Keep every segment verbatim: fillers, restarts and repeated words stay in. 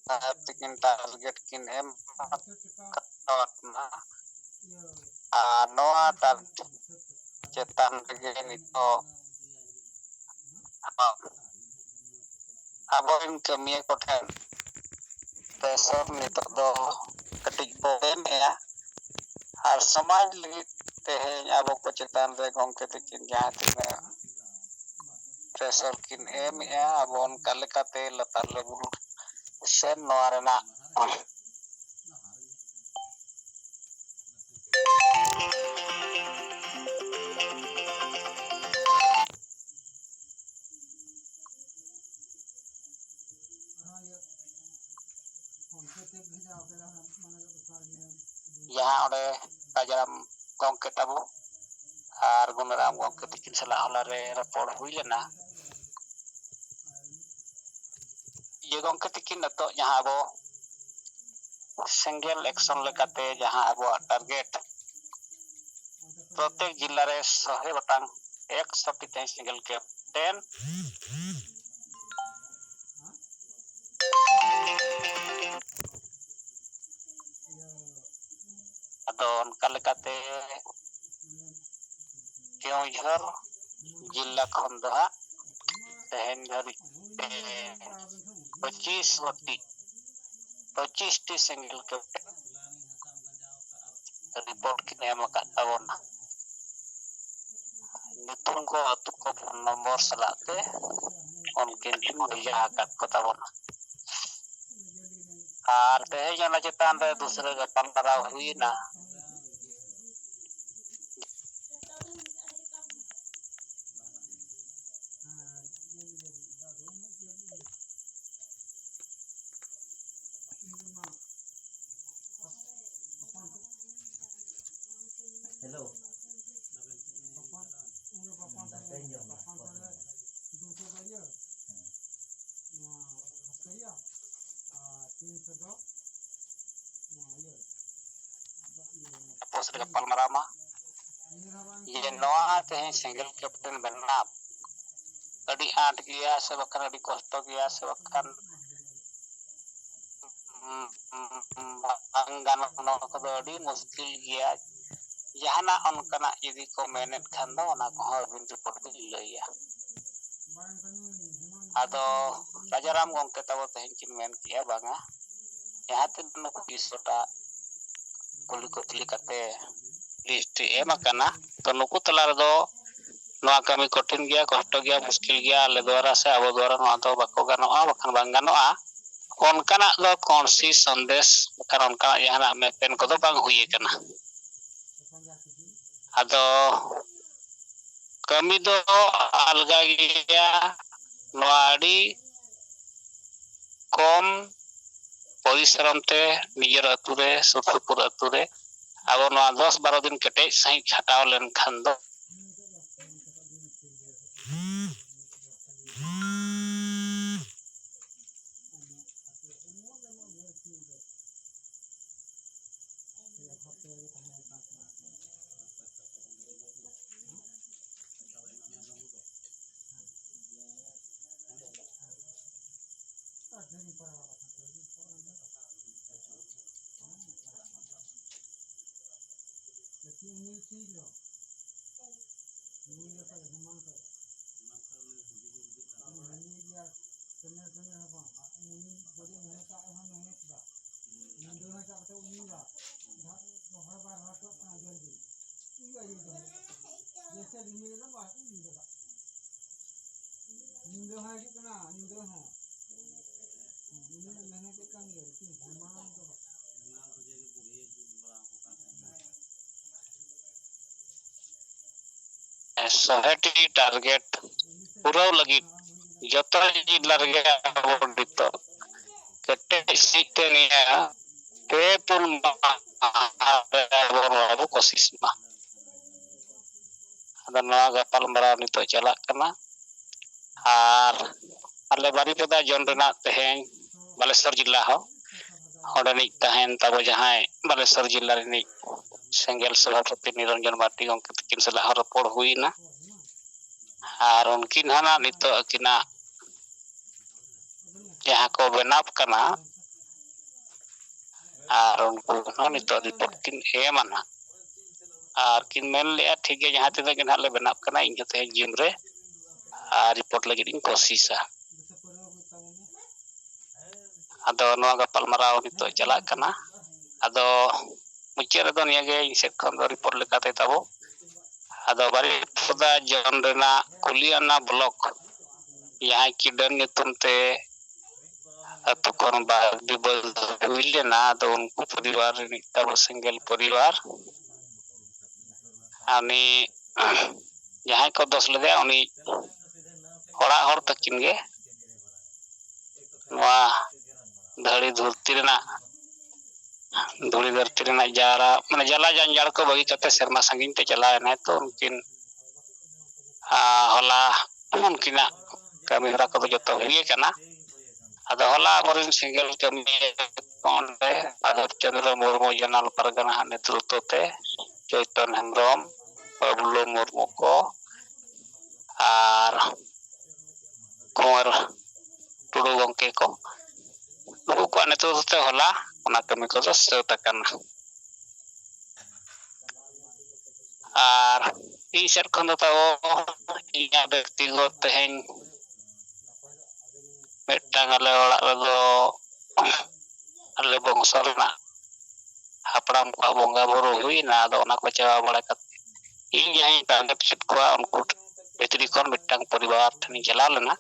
ᱥᱟᱦᱮᱵᱽ ᱛᱤᱠᱤᱱ ᱴᱟᱨᱜᱮᱴ ᱠᱤᱱ ᱮᱢ ᱟᱠᱟᱫ ᱵᱚᱱᱟ᱾ ᱟᱨ ᱱᱚᱣᱟ ᱴᱟᱨᱜᱮᱴ ᱪᱮᱛᱟᱱ ᱨᱮᱜᱮ ᱱᱤᱛᱚᱜ ᱟᱵᱚᱨᱮᱱ ᱠᱟᱹᱢᱤᱭᱟᱹ ᱠᱚᱴᱷᱮᱱ ᱯᱨᱮᱥᱟᱨ ᱱᱤᱛᱚᱜ ᱫᱚ ᱠᱟᱹᱴᱤᱡ ᱵᱚ ᱮᱢᱮᱜᱼᱟ᱾ ᱟᱨ ᱥᱚᱢᱟᱡᱽ ᱞᱟᱹᱜᱤᱫ ᱛᱮᱦᱮᱧ ᱟᱵᱚ ᱠᱚ ᱪᱮᱛᱟᱱ ᱨᱮ ᱜᱚᱢᱠᱮ ᱛᱟᱹᱠᱤᱱ ᱡᱟᱦᱟᱸ ᱛᱤᱱᱟᱹᱜ ᱯᱨᱮᱥᱟᱨ ᱠᱤᱱ ᱮᱢᱮᱜᱼᱟ, ᱟᱵᱚ ᱚᱱᱠᱟ ᱞᱮᱠᱟᱛᱮ ᱞᱟᱛᱟᱨ ᱞᱮᱵᱩᱞ ᱥᱮᱱ ᱱᱚᱣᱟ ᱨᱮᱱᱟᱜ ᱡᱟᱦᱟᱸ ᱚᱸᱰᱮ ᱨᱟᱡᱟᱨᱟᱢ ᱜᱚᱢᱠᱮ ᱛᱟᱵᱚ ᱟᱨ ᱜᱩᱱᱟᱨᱟᱢ ᱜᱚᱢᱠᱮ ᱛᱤᱠᱤᱱ ᱥᱟᱞᱟᱜ ᱦᱚᱞᱟᱨᱮ ᱨᱚᱯᱚᱲ ᱦᱩᱭ ᱞᱮᱱᱟ᱾ ᱤᱭᱟᱹ ᱜᱚᱢᱠᱮ ᱛᱤᱠᱤᱱ ᱱᱤᱛᱚᱜ ᱡᱟᱦᱟᱸ ᱟᱵᱚ ᱥᱮᱸᱜᱮᱞ ᱮᱠᱥᱚᱱ ᱞᱮᱠᱟᱛᱮ ᱡᱟᱦᱟᱸ ᱟᱵᱚᱣᱟᱜ ᱴᱟᱨᱜᱮᱴ, ᱯᱨᱚᱛᱮᱠ ᱡᱤᱞᱟ ᱨᱮ ᱥᱚᱦᱮ ᱜᱚᱴᱟᱝ ᱮᱠᱥᱚ ᱴᱤ ᱛᱮᱦᱮᱧ ᱥᱮᱸᱜᱮᱞ ᱠᱮᱯᱴᱮᱱ᱾ ᱟᱫᱚ ᱚᱱᱠᱟ ᱞᱮᱠᱟᱛᱮ ᱠᱮᱣᱚᱱᱡᱷᱚᱨ ᱡᱤᱞᱟ ᱠᱷᱚᱱ ᱫᱚ ᱦᱟᱸᱜ ᱛᱮᱦᱮᱧ ᱫᱷᱟᱹᱨᱤᱡ ᱛᱮ ᱯᱚᱸᱪᱤᱥ ᱜᱚᱴᱤ, ᱯᱚᱸᱪᱤᱥ ᱴᱤ ᱥᱮᱸᱜᱮᱞ ᱠᱮᱯᱴᱮᱱ ᱨᱤᱯᱳᱨᱴ ᱠᱤᱱ ᱮᱢ ᱟᱠᱟᱫ ᱛᱟᱵᱚᱱᱟ᱾ ᱧᱩᱛᱩᱢ ᱠᱚ, ᱟᱹᱛᱩ ᱠᱚ, ᱯᱷᱳᱱ ᱱᱚᱢᱵᱚᱨ ᱥᱟᱞᱟᱜ ᱛᱮ ᱩᱱᱠᱤᱱ ᱠᱤᱱ ᱵᱷᱮᱡᱟ ᱟᱠᱟᱫ ᱠᱚ ᱛᱟᱵᱚᱱᱟ᱾ ᱟᱨ ᱛᱮᱦᱮᱧ ᱚᱱᱟ ᱪᱮᱛᱟᱱ ᱨᱮ ᱫᱩᱥᱨᱟᱹ ᱜᱟᱯᱟᱞᱢᱟᱨᱟᱣ ᱦᱩᱭᱮᱱᱟ᱾ ᱦᱮᱞᱳ᱾ ᱫᱟᱠᱟᱧ ᱡᱚᱢᱟ᱾ ᱦᱮᱸ᱾ ᱟᱯᱚᱥ ᱨᱮ ᱜᱟᱯᱟᱞᱢᱟᱨᱟᱣ ᱢᱟ᱾ ᱡᱮ ᱱᱚᱣᱟ ᱛᱮᱦᱮᱧ ᱥᱮᱸᱜᱮᱞ ᱠᱮᱯᱴᱮᱱ ᱵᱮᱱᱟᱣ ᱟᱹᱰᱤ ᱟᱸᱴ ᱜᱮᱭᱟ ᱥᱮ ᱵᱟᱠᱷᱟᱱ ᱟᱹᱰᱤ ᱠᱚᱥᱴᱚ ᱜᱮᱭᱟ ᱥᱮ ᱵᱟᱠᱷᱟᱱ ᱜᱟᱱᱚᱜ, ᱱᱚᱣᱟ ᱠᱚᱫᱚ ᱟᱹᱰᱤ ᱢᱩᱥᱠᱤᱞ ᱜᱮᱭᱟ᱾ ᱡᱟᱦᱟᱱᱟᱜ ᱚᱱᱠᱟᱱᱟᱜ ᱡᱩᱫᱤ ᱠᱚ ᱢᱮᱱᱮᱫ ᱠᱷᱟᱱ ᱫᱚ ᱚᱱᱟ ᱠᱚᱦᱚᱸ ᱟᱹᱵᱤᱱ ᱨᱤᱯᱳᱨᱴ ᱵᱤᱱ ᱞᱟᱹᱭᱟ᱾ ᱟᱫᱚ ᱨᱟᱡᱟᱨᱟᱢ ᱜᱚᱢᱠᱮ ᱛᱟᱵᱚ ᱛᱮᱦᱮᱧ ᱠᱤᱱ ᱢᱮᱱ ᱠᱮᱜᱼᱟ, ᱵᱟᱝᱟ, ᱡᱟᱦᱟᱸ ᱛᱤᱱᱟᱹᱜ ᱱᱩᱠᱩ ᱵᱤᱥᱥᱚᱴᱟ ᱠᱩᱞᱤ ᱠᱩᱯᱞᱤ ᱠᱟᱛᱮ ᱞᱤᱥᱴ ᱮᱢ ᱟᱠᱟᱱᱟ, ᱛᱚ ᱱᱩᱠᱩ ᱛᱟᱞᱟ ᱨᱮᱫᱚ ᱱᱚᱣᱟ ᱠᱟᱹᱢᱤ ᱠᱚᱴᱷᱤᱱ ᱜᱮᱭᱟ, ᱠᱚᱥᱴᱚ ᱜᱮᱭᱟ, ᱢᱩᱥᱠᱤᱞ ᱜᱮᱭᱟ, ᱟᱞᱮ ᱫᱣᱟᱨᱟ ᱥᱮ ᱟᱵᱚ ᱫᱣᱟᱨᱟ ᱱᱚᱣᱟ ᱫᱚ ᱵᱟᱠᱚ ᱜᱟᱱᱚᱜᱼᱟ, ᱵᱟᱠᱷᱟᱱ ᱵᱟᱝ ᱜᱟᱱᱚᱜᱼᱟ, ᱚᱱᱠᱟᱱᱟᱜ ᱫᱚ ᱠᱚᱱᱥᱤ ᱥᱚᱱᱫᱮᱥ ᱵᱟᱠᱷᱟᱱ ᱚᱱᱠᱟᱱᱟᱜ ᱡᱟᱦᱟᱱᱟᱜ ᱢᱮᱯᱮᱱ ᱠᱚᱫᱚ ᱵᱟᱝ ᱦᱩᱭ ᱟᱠᱟᱱᱟ᱾ ᱟᱫᱚ ᱠᱟᱹᱢᱤ ᱫᱚ ᱟᱞᱜᱟ ᱜᱮᱭᱟ᱾ ᱱᱚᱣᱟ ᱟᱹᱰᱤ ᱠᱚᱢ ᱯᱚᱨᱤᱥᱨᱚᱢ ᱛᱮ ᱱᱤᱡᱮᱨ ᱟᱹᱛᱩ ᱨᱮ, ᱥᱩᱨ ᱥᱩᱯᱩᱨ ᱟᱹᱛᱩ ᱨᱮ ᱟᱵᱚ ᱱᱚᱣᱟ ᱫᱚᱥ ᱵᱟᱨᱚ ᱫᱤᱱ ᱠᱮᱴᱮᱡ ᱥᱟᱺᱦᱤᱡ ᱠᱷᱟᱴᱟᱣ ᱞᱮᱱᱠᱷᱟᱱ ᱫᱚ ᱧᱤᱫᱟᱹ ᱦᱚᱸ ᱦᱤᱡᱩᱜ ᱠᱟᱱᱟ, ᱧᱤᱫᱟᱹ ᱦᱚᱸ᱾ ᱩᱱᱤ ᱢᱮᱦᱱᱚᱛᱮᱫ ᱠᱟᱱ ᱜᱮᱭᱟ, ᱞᱮᱠᱤᱱ ᱦᱮᱢᱟᱞ ᱫᱚ ᱵᱟᱝ᱾ ᱥᱚᱦᱮᱴᱤ ᱴᱟᱨᱜᱮᱴ ᱯᱩᱨᱟᱹᱣ ᱞᱟᱹᱜᱤᱫ ᱡᱚᱛᱚ ᱡᱤᱞᱟ ᱨᱮᱜᱮ ᱟᱵᱚ ᱱᱤᱛᱚᱜ ᱠᱮᱴᱮᱡ ᱥᱟᱺᱦᱤᱡ ᱛᱮ ᱱᱤᱭᱟᱹ ᱯᱮ ᱯᱩᱱ ᱢᱟᱦᱟ ᱨᱮ ᱟᱵᱚ ᱱᱚᱣᱟ ᱵᱚ ᱠᱳᱥᱤᱥ ᱢᱟ᱾ ᱟᱫᱚ ᱱᱚᱣᱟ ᱜᱟᱯᱟᱞᱢᱟᱨᱟᱣ ᱱᱤᱛᱚᱜ ᱪᱟᱞᱟᱜ ᱠᱟᱱᱟ᱾ ᱟᱨ ᱟᱞᱮ ᱵᱟᱨᱤᱯᱟᱫᱟ ᱡᱳᱱ ᱨᱮᱱᱟᱜ ᱛᱮᱦᱮᱧ ᱵᱟᱞᱮᱥᱚᱨ ᱡᱮᱞᱟ ᱦᱚᱸ ᱚᱸᱰᱮᱱᱤᱡ ᱛᱟᱦᱮᱱ ᱛᱟᱵᱚ ᱡᱟᱦᱟᱸᱭ ᱵᱟᱞᱮᱥᱚᱨ ᱡᱮᱞᱟ ᱨᱤᱱᱤᱡ ᱥᱮᱸᱜᱮᱞ ᱥᱚᱵᱷᱟᱯᱚᱛᱤ ᱱᱤᱨᱚᱧᱡᱚᱱ ᱢᱟᱨᱰᱤ ᱜᱚᱢᱠᱮ ᱛᱟᱹᱠᱤᱱ ᱥᱟᱞᱟᱜ ᱦᱚᱸ ᱨᱚᱯᱚᱲ ᱦᱩᱭᱱᱟ᱾ ᱟᱨ ᱩᱱᱠᱤᱱ ᱦᱚᱸ ᱱᱟᱜ ᱱᱤᱛᱚᱜ ᱟᱹᱠᱤᱱᱟᱜ ᱡᱟᱦᱟᱸ ᱠᱚ ᱵᱮᱱᱟᱣ ᱠᱟᱱᱟ, ᱟᱨ ᱩᱱᱠᱩ ᱦᱚᱸ ᱱᱤᱛᱚᱜ ᱨᱤᱯᱳᱨᱴ ᱠᱤᱱ ᱮᱢᱟ ᱱᱟᱦᱟᱜ᱾ ᱟᱨ ᱠᱤᱱ ᱢᱮᱱ ᱞᱮᱜᱼᱟ, ᱴᱷᱤᱠ ᱜᱮᱭᱟ, ᱡᱟᱦᱟᱸ ᱛᱤᱱᱟᱹᱜ ᱜᱮ ᱱᱟᱦᱟᱜ ᱞᱮ ᱵᱮᱱᱟᱜ ᱠᱟᱱᱟ, ᱤᱧ ᱦᱚᱸ ᱛᱮᱦᱮᱧ ᱡᱤᱢ ᱨᱮ ᱟᱨ ᱨᱤᱯᱳᱨᱴ ᱞᱟᱹᱜᱤᱫ ᱤᱧ ᱠᱳᱥᱤᱥᱟ᱾ ᱟᱫᱚ ᱱᱚᱣᱟ ᱜᱟᱯᱟᱞᱢᱟᱨᱟᱣ ᱱᱤᱛᱚᱜ ᱪᱟᱞᱟᱜ ᱠᱟᱱᱟ᱾ ᱟᱫᱚ ᱢᱩᱪᱟᱹᱫ ᱨᱮᱫᱚ ᱱᱤᱭᱟᱹᱜᱮ ᱤᱧ ᱥᱮᱫ ᱠᱷᱚᱱ ᱫᱚ ᱨᱤᱯᱳᱨᱴ ᱞᱮᱠᱟᱛᱮ ᱛᱟᱵᱚ᱾ ᱟᱫᱚ ᱵᱟᱨᱤᱯᱚᱫᱟ ᱡᱚᱱ ᱨᱮᱱᱟᱜ ᱠᱩᱞᱤᱭᱟᱱᱟ ᱵᱞᱚᱠ, ᱡᱟᱦᱟᱸᱭ ᱠᱤ ᱰᱟᱹᱱ ᱧᱩᱛᱩᱢ ᱛᱮ ᱟᱹᱛᱩ ᱠᱷᱚᱱ ᱵᱟᱨ ᱰᱤᱵᱟᱹᱞ ᱦᱩᱭ ᱞᱮᱱᱟ᱾ ᱟᱫᱚ ᱩᱱᱠᱩ ᱯᱚᱨᱤᱵᱟᱨ ᱨᱤᱱᱤᱡ ᱛᱟᱵᱚ ᱥᱮᱸᱜᱮᱞ ᱯᱚᱨᱤᱵᱟᱨ, ᱩᱱᱤ ᱡᱟᱦᱟᱸᱭ ᱠᱚ ᱫᱳᱥ ᱞᱮᱫᱮᱭᱟ, ᱩᱱᱤ ᱚᱲᱟᱜ ᱦᱚᱲ ᱛᱟᱹᱠᱤᱱ ᱜᱮ ᱱᱚᱣᱟ ᱫᱷᱟᱹᱲᱤ ᱫᱷᱩᱨᱛᱤ ᱨᱮᱱᱟᱜ, ᱫᱷᱩᱲᱤ ᱫᱷᱟᱹᱨᱛᱤ ᱨᱮᱱᱟᱜ ᱡᱟᱲᱟ, ᱢᱟᱱᱮ ᱡᱟᱞᱟ ᱡᱟᱱᱡᱟᱲ ᱠᱚ ᱵᱟᱹᱜᱤ ᱠᱟᱛᱮ ᱥᱮᱨᱢᱟ ᱥᱟᱺᱜᱤᱧ ᱛᱮ ᱪᱟᱞᱟᱣ ᱮᱱᱟᱭ᱾ ᱛᱚ ᱩᱱᱠᱤᱱ, ᱟ, ᱦᱚᱞᱟ ᱩᱱᱠᱤᱱᱟᱜ ᱠᱟᱹᱢᱤ ᱦᱚᱨᱟ ᱠᱚᱫᱚ ᱡᱚᱛᱚ ᱦᱩᱭ ᱟᱠᱟᱱᱟ᱾ ᱟᱫᱚ ᱦᱚᱞᱟ ᱟᱵᱚᱨᱮᱱ ᱥᱮᱸᱜᱮᱞ ᱠᱟᱹᱢᱤᱭᱟᱹ ᱠᱚ ᱚᱸᱰᱮ ᱟᱫᱷᱚᱨ ᱪᱚᱸᱫᱽᱨᱚ ᱢᱩᱨᱢᱩ ᱡᱟᱱᱟᱞ ᱯᱟᱨᱜᱟᱱᱟ ᱦᱟᱜ ᱱᱮᱛᱨᱤᱛᱵ ᱛᱮ ᱪᱳᱭᱛᱚᱱ ᱦᱮᱢᱵᱨᱚᱢ, ᱵᱟᱵᱞᱩ ᱢᱩᱨᱢᱩ ᱠᱚ ᱟᱨ ᱠᱩᱸᱣᱟᱨ ᱴᱩᱰᱩ ᱜᱚᱢᱠᱮ ᱠᱚ, ᱱᱩᱠᱩ ᱠᱚᱣᱟᱜ ᱱᱮᱛᱨᱤᱛᱵ ᱛᱮ ᱦᱚᱞᱟ ᱚᱱᱟ ᱠᱟᱹᱢᱤ ᱠᱚᱫᱚ ᱥᱟᱹᱛ ᱟᱠᱟᱱᱟ᱾ ᱟᱨ ᱤᱧ ᱥᱮᱫ ᱠᱷᱚᱱ ᱫᱚ ᱛᱟᱵᱚ ᱤᱧᱟᱹᱜ ᱵᱮᱠᱛᱤᱜᱚᱛ ᱛᱮᱦᱮᱧ ᱢᱤᱫᱴᱟᱝ ᱟᱞᱮ ᱚᱲᱟᱜ ᱨᱮᱫᱚ ᱟᱞᱮ ᱵᱚᱝᱥᱚ ᱨᱮᱱᱟᱜ ᱦᱟᱯᱲᱟᱢ ᱠᱚᱣᱟᱜ ᱵᱚᱸᱜᱟ ᱵᱩᱨᱩ ᱦᱩᱭᱱᱟ᱾ ᱟᱫᱚ ᱚᱱᱟ ᱠᱚ ᱪᱟᱵᱟ ᱵᱟᱲᱟ ᱠᱟᱛᱮ ᱤᱧ ᱡᱟᱦᱟᱸᱧ ᱯᱟᱸᱡᱟ ᱯᱟᱥᱮᱫ ᱠᱚᱣᱟ, ᱩᱱᱠᱩ ᱵᱷᱤᱛᱨᱤ ᱠᱷᱚᱱ ᱢᱤᱫᱴᱟᱝ ᱯᱚᱨᱤᱵᱟᱨ ᱴᱷᱮᱱᱤᱧ ᱪᱟᱞᱟᱣ ᱞᱮᱱᱟ᱾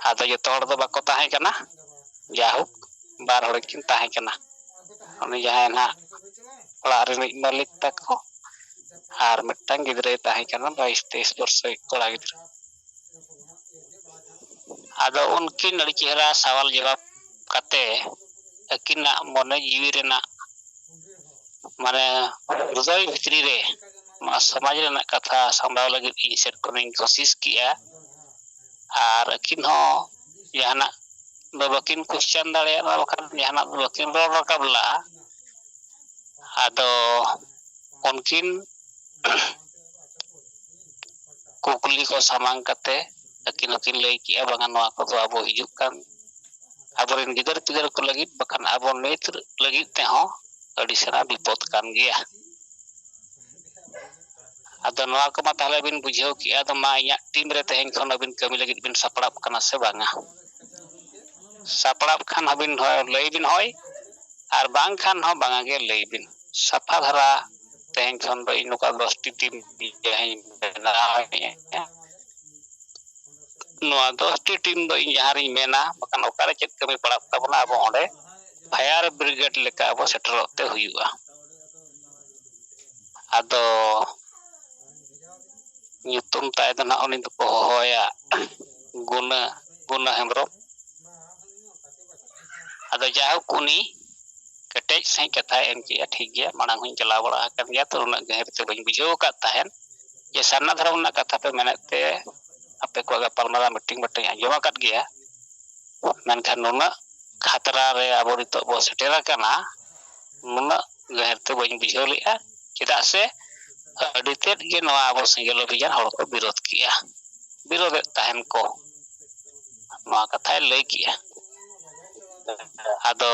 ᱟᱫᱚ ᱡᱚᱛᱚ ᱦᱚᱲ ᱫᱚ ᱵᱟᱠᱚ ᱛᱟᱦᱮᱸ ᱠᱟᱱᱟ, ᱡᱟᱭᱦᱳᱠ ᱵᱟᱨ ᱦᱚᱲ ᱠᱤᱱ ᱛᱟᱦᱮᱸ ᱠᱟᱱᱟ᱾ ᱩᱱᱤ ᱡᱟᱦᱟᱸᱭ ᱱᱟᱦᱟᱜ ᱚᱲᱟᱜ ᱨᱤᱱᱤᱡ ᱢᱟᱹᱞᱤᱠ ᱛᱟᱠᱚ ᱟᱨ ᱢᱤᱫᱴᱟᱝ ᱜᱤᱫᱽᱨᱟᱹᱭ ᱛᱟᱦᱮᱸ ᱠᱟᱱᱟ, ᱵᱟᱭᱤᱥ ᱛᱮᱭᱤᱥ ᱵᱚᱨᱥᱚᱭᱤᱡ ᱠᱚᱲᱟ ᱜᱤᱫᱽᱨᱟᱹ᱾ ᱟᱫᱚ ᱩᱱᱠᱤᱱ ᱟᱹᱰᱤ ᱪᱮᱦᱨᱟ ᱥᱟᱣᱟᱞ ᱡᱚᱵᱟᱵ ᱠᱟᱛᱮ ᱟᱹᱠᱤᱱᱟᱜ ᱢᱚᱱᱮ ᱡᱤᱣᱤ ᱨᱮᱱᱟᱜ, ᱢᱟᱱᱮ, ᱦᱨᱩᱫᱚᱭ ᱵᱷᱤᱛᱨᱤ ᱨᱮ ᱱᱚᱣᱟ ᱥᱚᱢᱟᱡᱽ ᱨᱮᱱᱟᱜ ᱠᱟᱛᱷᱟ ᱥᱟᱢᱵᱲᱟᱣ ᱞᱟᱹᱜᱤᱫ ᱤᱧ ᱥᱮᱫ ᱠᱷᱚᱱᱤᱧ ᱠᱳᱥᱤᱥ ᱠᱮᱜᱼᱟ᱾ ᱟᱨ ᱟᱹᱠᱤᱱ ᱦᱚᱸ ᱡᱟᱦᱟᱱᱟᱜ ᱫᱚ ᱵᱟᱹᱠᱤᱱ ᱠᱩᱥᱪᱟᱱ ᱫᱟᱲᱮᱭᱟᱜᱼᱟ, ᱵᱟᱠᱷᱟᱱ ᱡᱟᱦᱟᱱᱟᱜ ᱫᱚ ᱵᱟᱹᱠᱤᱱ ᱨᱚᱲ ᱨᱟᱠᱟᱵ ᱞᱟᱜᱼᱟ᱾ ᱟᱫᱚ ᱩᱱᱠᱤᱱ ᱠᱩᱠᱞᱤ ᱠᱚ ᱥᱟᱢᱟᱝ ᱠᱟᱛᱮ ᱟᱹᱠᱤᱱ ᱦᱚᱸᱠᱤᱱ ᱞᱟᱹᱭ ᱠᱮᱜᱼᱟ, ᱵᱟᱝᱟ, ᱱᱚᱣᱟ ᱠᱚᱫᱚ ᱟᱵᱚ ᱦᱤᱡᱩᱜ ᱠᱟᱱ ᱟᱵᱚᱨᱮᱱ ᱜᱤᱫᱟᱹᱨ ᱯᱤᱫᱟᱹᱨ ᱠᱚ ᱞᱟᱹᱜᱤᱫ, ᱵᱟᱠᱷᱟᱱ ᱟᱵᱚ ᱱᱤᱛ ᱞᱟᱹᱜᱤᱫ ᱛᱮᱦᱚᱸ ᱟᱹᱰᱤ ᱥᱮᱬᱟ ᱵᱤᱯᱚᱫ ᱠᱟᱱ ᱜᱮᱭᱟ᱾ ᱟᱫᱚ ᱱᱚᱣᱟ ᱠᱚᱢᱟ ᱛᱟᱦᱚᱞᱮ ᱵᱤᱱ ᱵᱩᱡᱷᱟᱹᱣ ᱠᱮᱜᱼᱟ᱾ ᱟᱫᱚ ᱢᱟ, ᱤᱧᱟᱹᱜ ᱴᱤᱢ ᱨᱮ ᱛᱮᱦᱮᱧ ᱠᱷᱚᱱ ᱟᱹᱵᱤᱱ ᱠᱟᱹᱢᱤ ᱞᱟᱹᱜᱤᱫ ᱵᱤᱱ ᱥᱟᱯᱲᱟᱣ ᱠᱟᱱᱟ ᱥᱮ ᱵᱟᱝᱟ? ᱥᱟᱯᱲᱟᱣ ᱠᱷᱟᱱ ᱦᱚᱸᱵᱤᱱ ᱦᱳᱭ, ᱞᱟᱹᱭ ᱵᱤᱱ ᱦᱳᱭ, ᱟᱨ ᱵᱟᱝᱠᱷᱟᱱ ᱦᱚᱸ ᱵᱟᱝᱟ ᱜᱮ ᱞᱟᱹᱭ ᱵᱤᱱ᱾ ᱥᱟᱯᱷᱟ ᱫᱷᱟᱨᱟ ᱛᱮᱦᱮᱧ ᱠᱷᱚᱱ ᱫᱚ ᱤᱧ ᱱᱚᱝᱠᱟ ᱫᱚᱥᱴᱤ ᱴᱤᱢ ᱡᱟᱦᱟᱸᱧ ᱵᱮᱱᱟᱣᱮᱫᱼᱟ, ᱱᱚᱣᱟ ᱫᱚᱥᱴᱤ ᱴᱤᱢ ᱫᱚ ᱤᱧ ᱡᱟᱦᱟᱸ ᱨᱤᱧ ᱢᱮᱱᱟ, ᱵᱟᱠᱷᱟᱱ ᱚᱠᱟᱨᱮ ᱪᱮᱫ ᱠᱟᱹᱢᱤ ᱯᱟᱲᱟᱜ ᱛᱟᱵᱚᱱᱟ, ᱟᱵᱚ ᱚᱸᱰᱮ ᱯᱷᱟᱭᱟᱨ ᱵᱨᱤᱜᱮᱰ ᱞᱮᱠᱟ ᱟᱵᱚ ᱥᱮᱴᱮᱨᱚᱜ ᱛᱮ ᱦᱩᱭᱩᱜᱼᱟ᱾ ᱟᱫᱚ ᱧᱩᱛᱩᱢ ᱛᱟᱭ ᱫᱚ ᱱᱟᱦᱟᱜ ᱩᱱᱤ ᱫᱚᱠᱚ ᱦᱚᱦᱚᱭᱟ ᱜᱩᱱᱟᱹ, ᱜᱩᱱᱟᱹ ᱦᱮᱢᱵᱨᱚᱢ᱾ ᱟᱫᱚ ᱡᱟᱭᱦᱳᱠ, ᱩᱱᱤ ᱠᱮᱴᱮᱡ ᱥᱟᱺᱦᱤᱡ ᱠᱟᱛᱷᱟᱭ ᱮᱢ ᱠᱮᱜᱼᱟ, ᱴᱷᱤᱠ ᱜᱮᱭᱟ, ᱢᱟᱲᱟᱝ ᱦᱚᱸᱧ ᱪᱟᱞᱟᱣ ᱵᱟᱲᱟ ᱟᱠᱟᱱ ᱜᱮᱭᱟ, ᱛᱚ ᱩᱱᱟᱹᱜ ᱜᱟᱹᱦᱤᱨ ᱛᱮ ᱵᱟᱹᱧ ᱵᱩᱡᱷᱟᱹᱣ ᱟᱠᱟᱫ ᱛᱟᱦᱮᱸᱫ ᱡᱮ ᱥᱟᱨᱱᱟ ᱫᱷᱚᱨᱚᱢ ᱨᱮᱱᱟᱜ ᱠᱟᱛᱷᱟ ᱯᱮ ᱢᱮᱱᱮᱫ ᱛᱮ ᱟᱯᱮ ᱠᱚᱣᱟᱜ ᱜᱟᱯᱟᱞᱢᱟᱨᱟᱣ ᱢᱤᱴᱤᱝ ᱢᱤᱴᱤᱝ ᱟᱸᱡᱚᱢ ᱟᱠᱟᱫ ᱜᱮᱭᱟ, ᱢᱮᱱᱠᱷᱟᱱ ᱱᱩᱱᱟᱹᱜ ᱠᱷᱟᱛᱨᱟ ᱨᱮ ᱟᱵᱚ ᱱᱤᱛᱚᱜ ᱵᱚ ᱥᱮᱴᱮᱨ ᱟᱠᱟᱱᱟ, ᱱᱩᱱᱟᱹᱜ ᱜᱟᱹᱦᱤᱨ ᱛᱮ ᱵᱟᱹᱧ ᱵᱩᱡᱷᱟᱹᱣ ᱞᱮᱫᱼᱟ᱾ ᱪᱮᱫᱟᱜ ᱥᱮ ᱟᱹᱰᱤ ᱛᱮᱫ ᱜᱮ ᱱᱚᱣᱟ ᱟᱵᱚ ᱥᱮᱸᱜᱮᱞ ᱚᱵᱷᱤᱡᱟᱱ ᱦᱚᱲ ᱠᱚ ᱵᱤᱨᱳᱫ ᱠᱮᱜᱼᱟ, ᱵᱤᱨᱳᱫᱮᱫ ᱛᱟᱦᱮᱱ ᱠᱚ, ᱱᱚᱣᱟ ᱠᱟᱛᱷᱟᱭ ᱞᱟᱹᱭ ᱠᱮᱜᱼᱟ᱾ ᱟᱫᱚ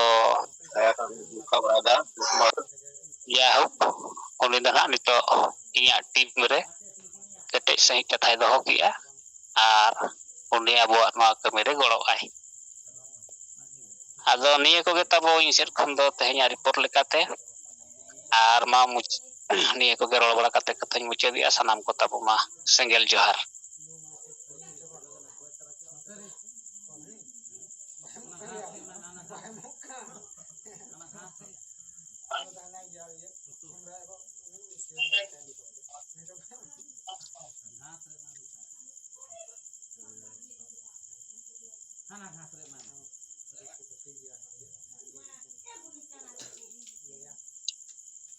ᱡᱟᱭᱦᱳᱠ, ᱩᱱᱤ ᱫᱚ ᱱᱟᱦᱟᱜ ᱱᱤᱛᱚᱜ ᱤᱧᱟᱹᱜ ᱴᱤᱢ ᱨᱮ ᱠᱮᱴᱮᱡ ᱥᱟᱺᱦᱤᱡ ᱠᱟᱛᱷᱟᱭ ᱫᱚᱦᱚ ᱠᱮᱜᱼᱟ, ᱟᱨ ᱩᱱᱤ ᱟᱵᱚᱣᱟᱜ ᱱᱚᱣᱟ ᱠᱟᱹᱢᱤ ᱨᱮ ᱜᱚᱲᱚᱜ ᱟᱭ᱾ ᱟᱫᱚ ᱱᱤᱭᱟᱹ ᱠᱚᱜᱮ ᱛᱟᱵᱚ ᱤᱧ ᱥᱮᱫ ᱠᱷᱚᱱ ᱫᱚ ᱛᱮᱦᱮᱧᱟᱜ ᱨᱤᱯᱳᱨᱴ ᱞᱮᱠᱟᱛᱮ᱾ ᱟᱨ ᱢᱟ ᱢᱩᱪ-, ᱱᱤᱭᱟᱹ ᱠᱚᱜᱮ ᱨᱚᱲ ᱵᱟᱲᱟ ᱠᱟᱛᱮ ᱠᱟᱛᱷᱟᱧ ᱢᱩᱪᱟᱹᱫᱮᱜᱼᱟ᱾ ᱥᱟᱱᱟᱢ ᱠᱚ ᱛᱟᱵᱚ ᱢᱟ ᱥᱮᱸᱜᱮᱞ ᱡᱚᱦᱟᱨ᱾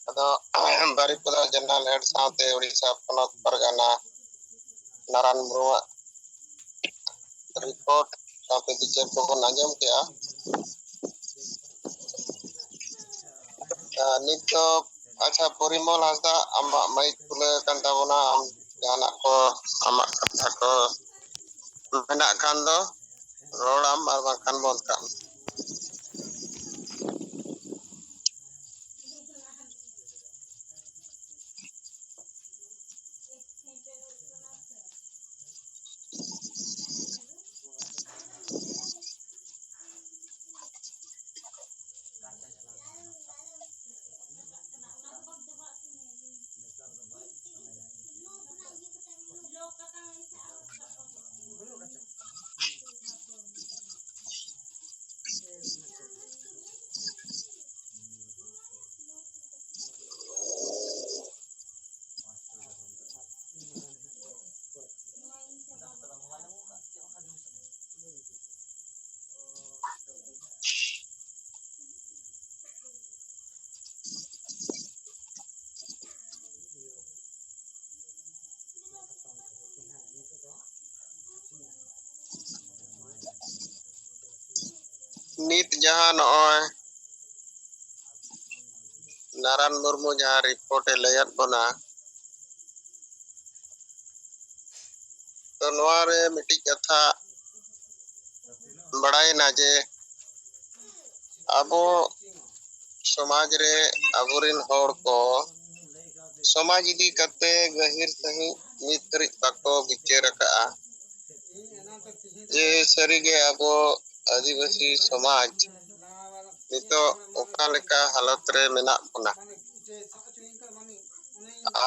ᱟᱫᱚ ᱵᱟᱨᱤᱯᱟᱫᱟ ᱡᱮᱱᱟᱨᱮᱞ ᱦᱮᱰ ᱥᱟᱶᱛᱮ ᱩᱲᱤᱥᱥᱟ ᱯᱚᱱᱚᱛ ᱯᱟᱨᱜᱟᱱᱟ ᱱᱟᱨᱟᱱ ᱢᱩᱨᱢᱩᱣᱟᱜ ᱨᱤᱯᱳᱨᱴ ᱥᱟᱶᱛᱮ ᱵᱤᱪᱟᱹᱨ ᱠᱚᱵᱚᱱ ᱟᱸᱡᱚᱢ ᱠᱮᱜᱼᱟ᱾ ᱟᱨ ᱱᱤᱛ ᱫᱚ, ᱟᱪᱪᱷᱟ, ᱯᱚᱨᱤᱢᱚᱞ ᱦᱟᱸᱥᱫᱟ, ᱟᱢᱟᱜ ᱢᱟᱭᱤᱠ ᱠᱷᱩᱞᱟᱹᱣ ᱟᱠᱟᱱ ᱛᱟᱵᱚᱱᱟ, ᱟᱢ ᱡᱟᱦᱟᱱᱟᱜ ᱠᱚ, ᱟᱢᱟᱜ ᱠᱟᱛᱷᱟ ᱠᱚ ᱢᱮᱱᱟᱜ ᱠᱷᱟᱱ ᱫᱚ ᱨᱚᱲᱟᱢ, ᱟᱨ ᱵᱟᱝᱠᱷᱟᱱ ᱵᱚᱱᱫ ᱠᱟᱜ ᱢᱮ᱾ ᱱᱤᱛ ᱡᱟᱦᱟᱸ ᱱᱚᱜᱼᱚᱭ ᱱᱟᱨᱟᱱ ᱢᱩᱨᱢᱩ ᱡᱟᱦᱟᱸ ᱨᱤᱯᱳᱨᱴ ᱮ ᱞᱟᱹᱭᱟᱫ ᱵᱚᱱᱟ, ᱛᱚ ᱱᱚᱣᱟ ᱨᱮ ᱢᱤᱫᱴᱤᱡ ᱠᱟᱛᱷᱟ ᱵᱟᱲᱟᱭᱮᱱᱟ ᱡᱮ ᱟᱵᱚ ᱥᱚᱢᱟᱡᱽ ᱨᱮ ᱟᱵᱚᱨᱮᱱ ᱦᱚᱲ ᱠᱚ ᱥᱚᱢᱟᱡᱽ ᱤᱫᱤ ᱠᱟᱛᱮ ᱜᱟᱹᱦᱤᱨ ᱥᱟᱺᱦᱤᱡ ᱱᱤᱛ ᱫᱷᱟᱹᱨᱤᱡ ᱵᱟᱠᱚ ᱵᱤᱪᱟᱹᱨ ᱟᱠᱟᱫᱼᱟ ᱡᱮ ᱥᱟᱹᱨᱤᱜᱮ ᱟᱵᱚ ᱟᱹᱫᱤᱵᱟᱹᱥᱤ ᱥᱚᱢᱟᱡᱽ ᱱᱤᱛᱚᱜ ᱚᱠᱟ ᱞᱮᱠᱟ ᱦᱟᱞᱚᱛ ᱨᱮ ᱢᱮᱱᱟᱜ ᱵᱚᱱᱟ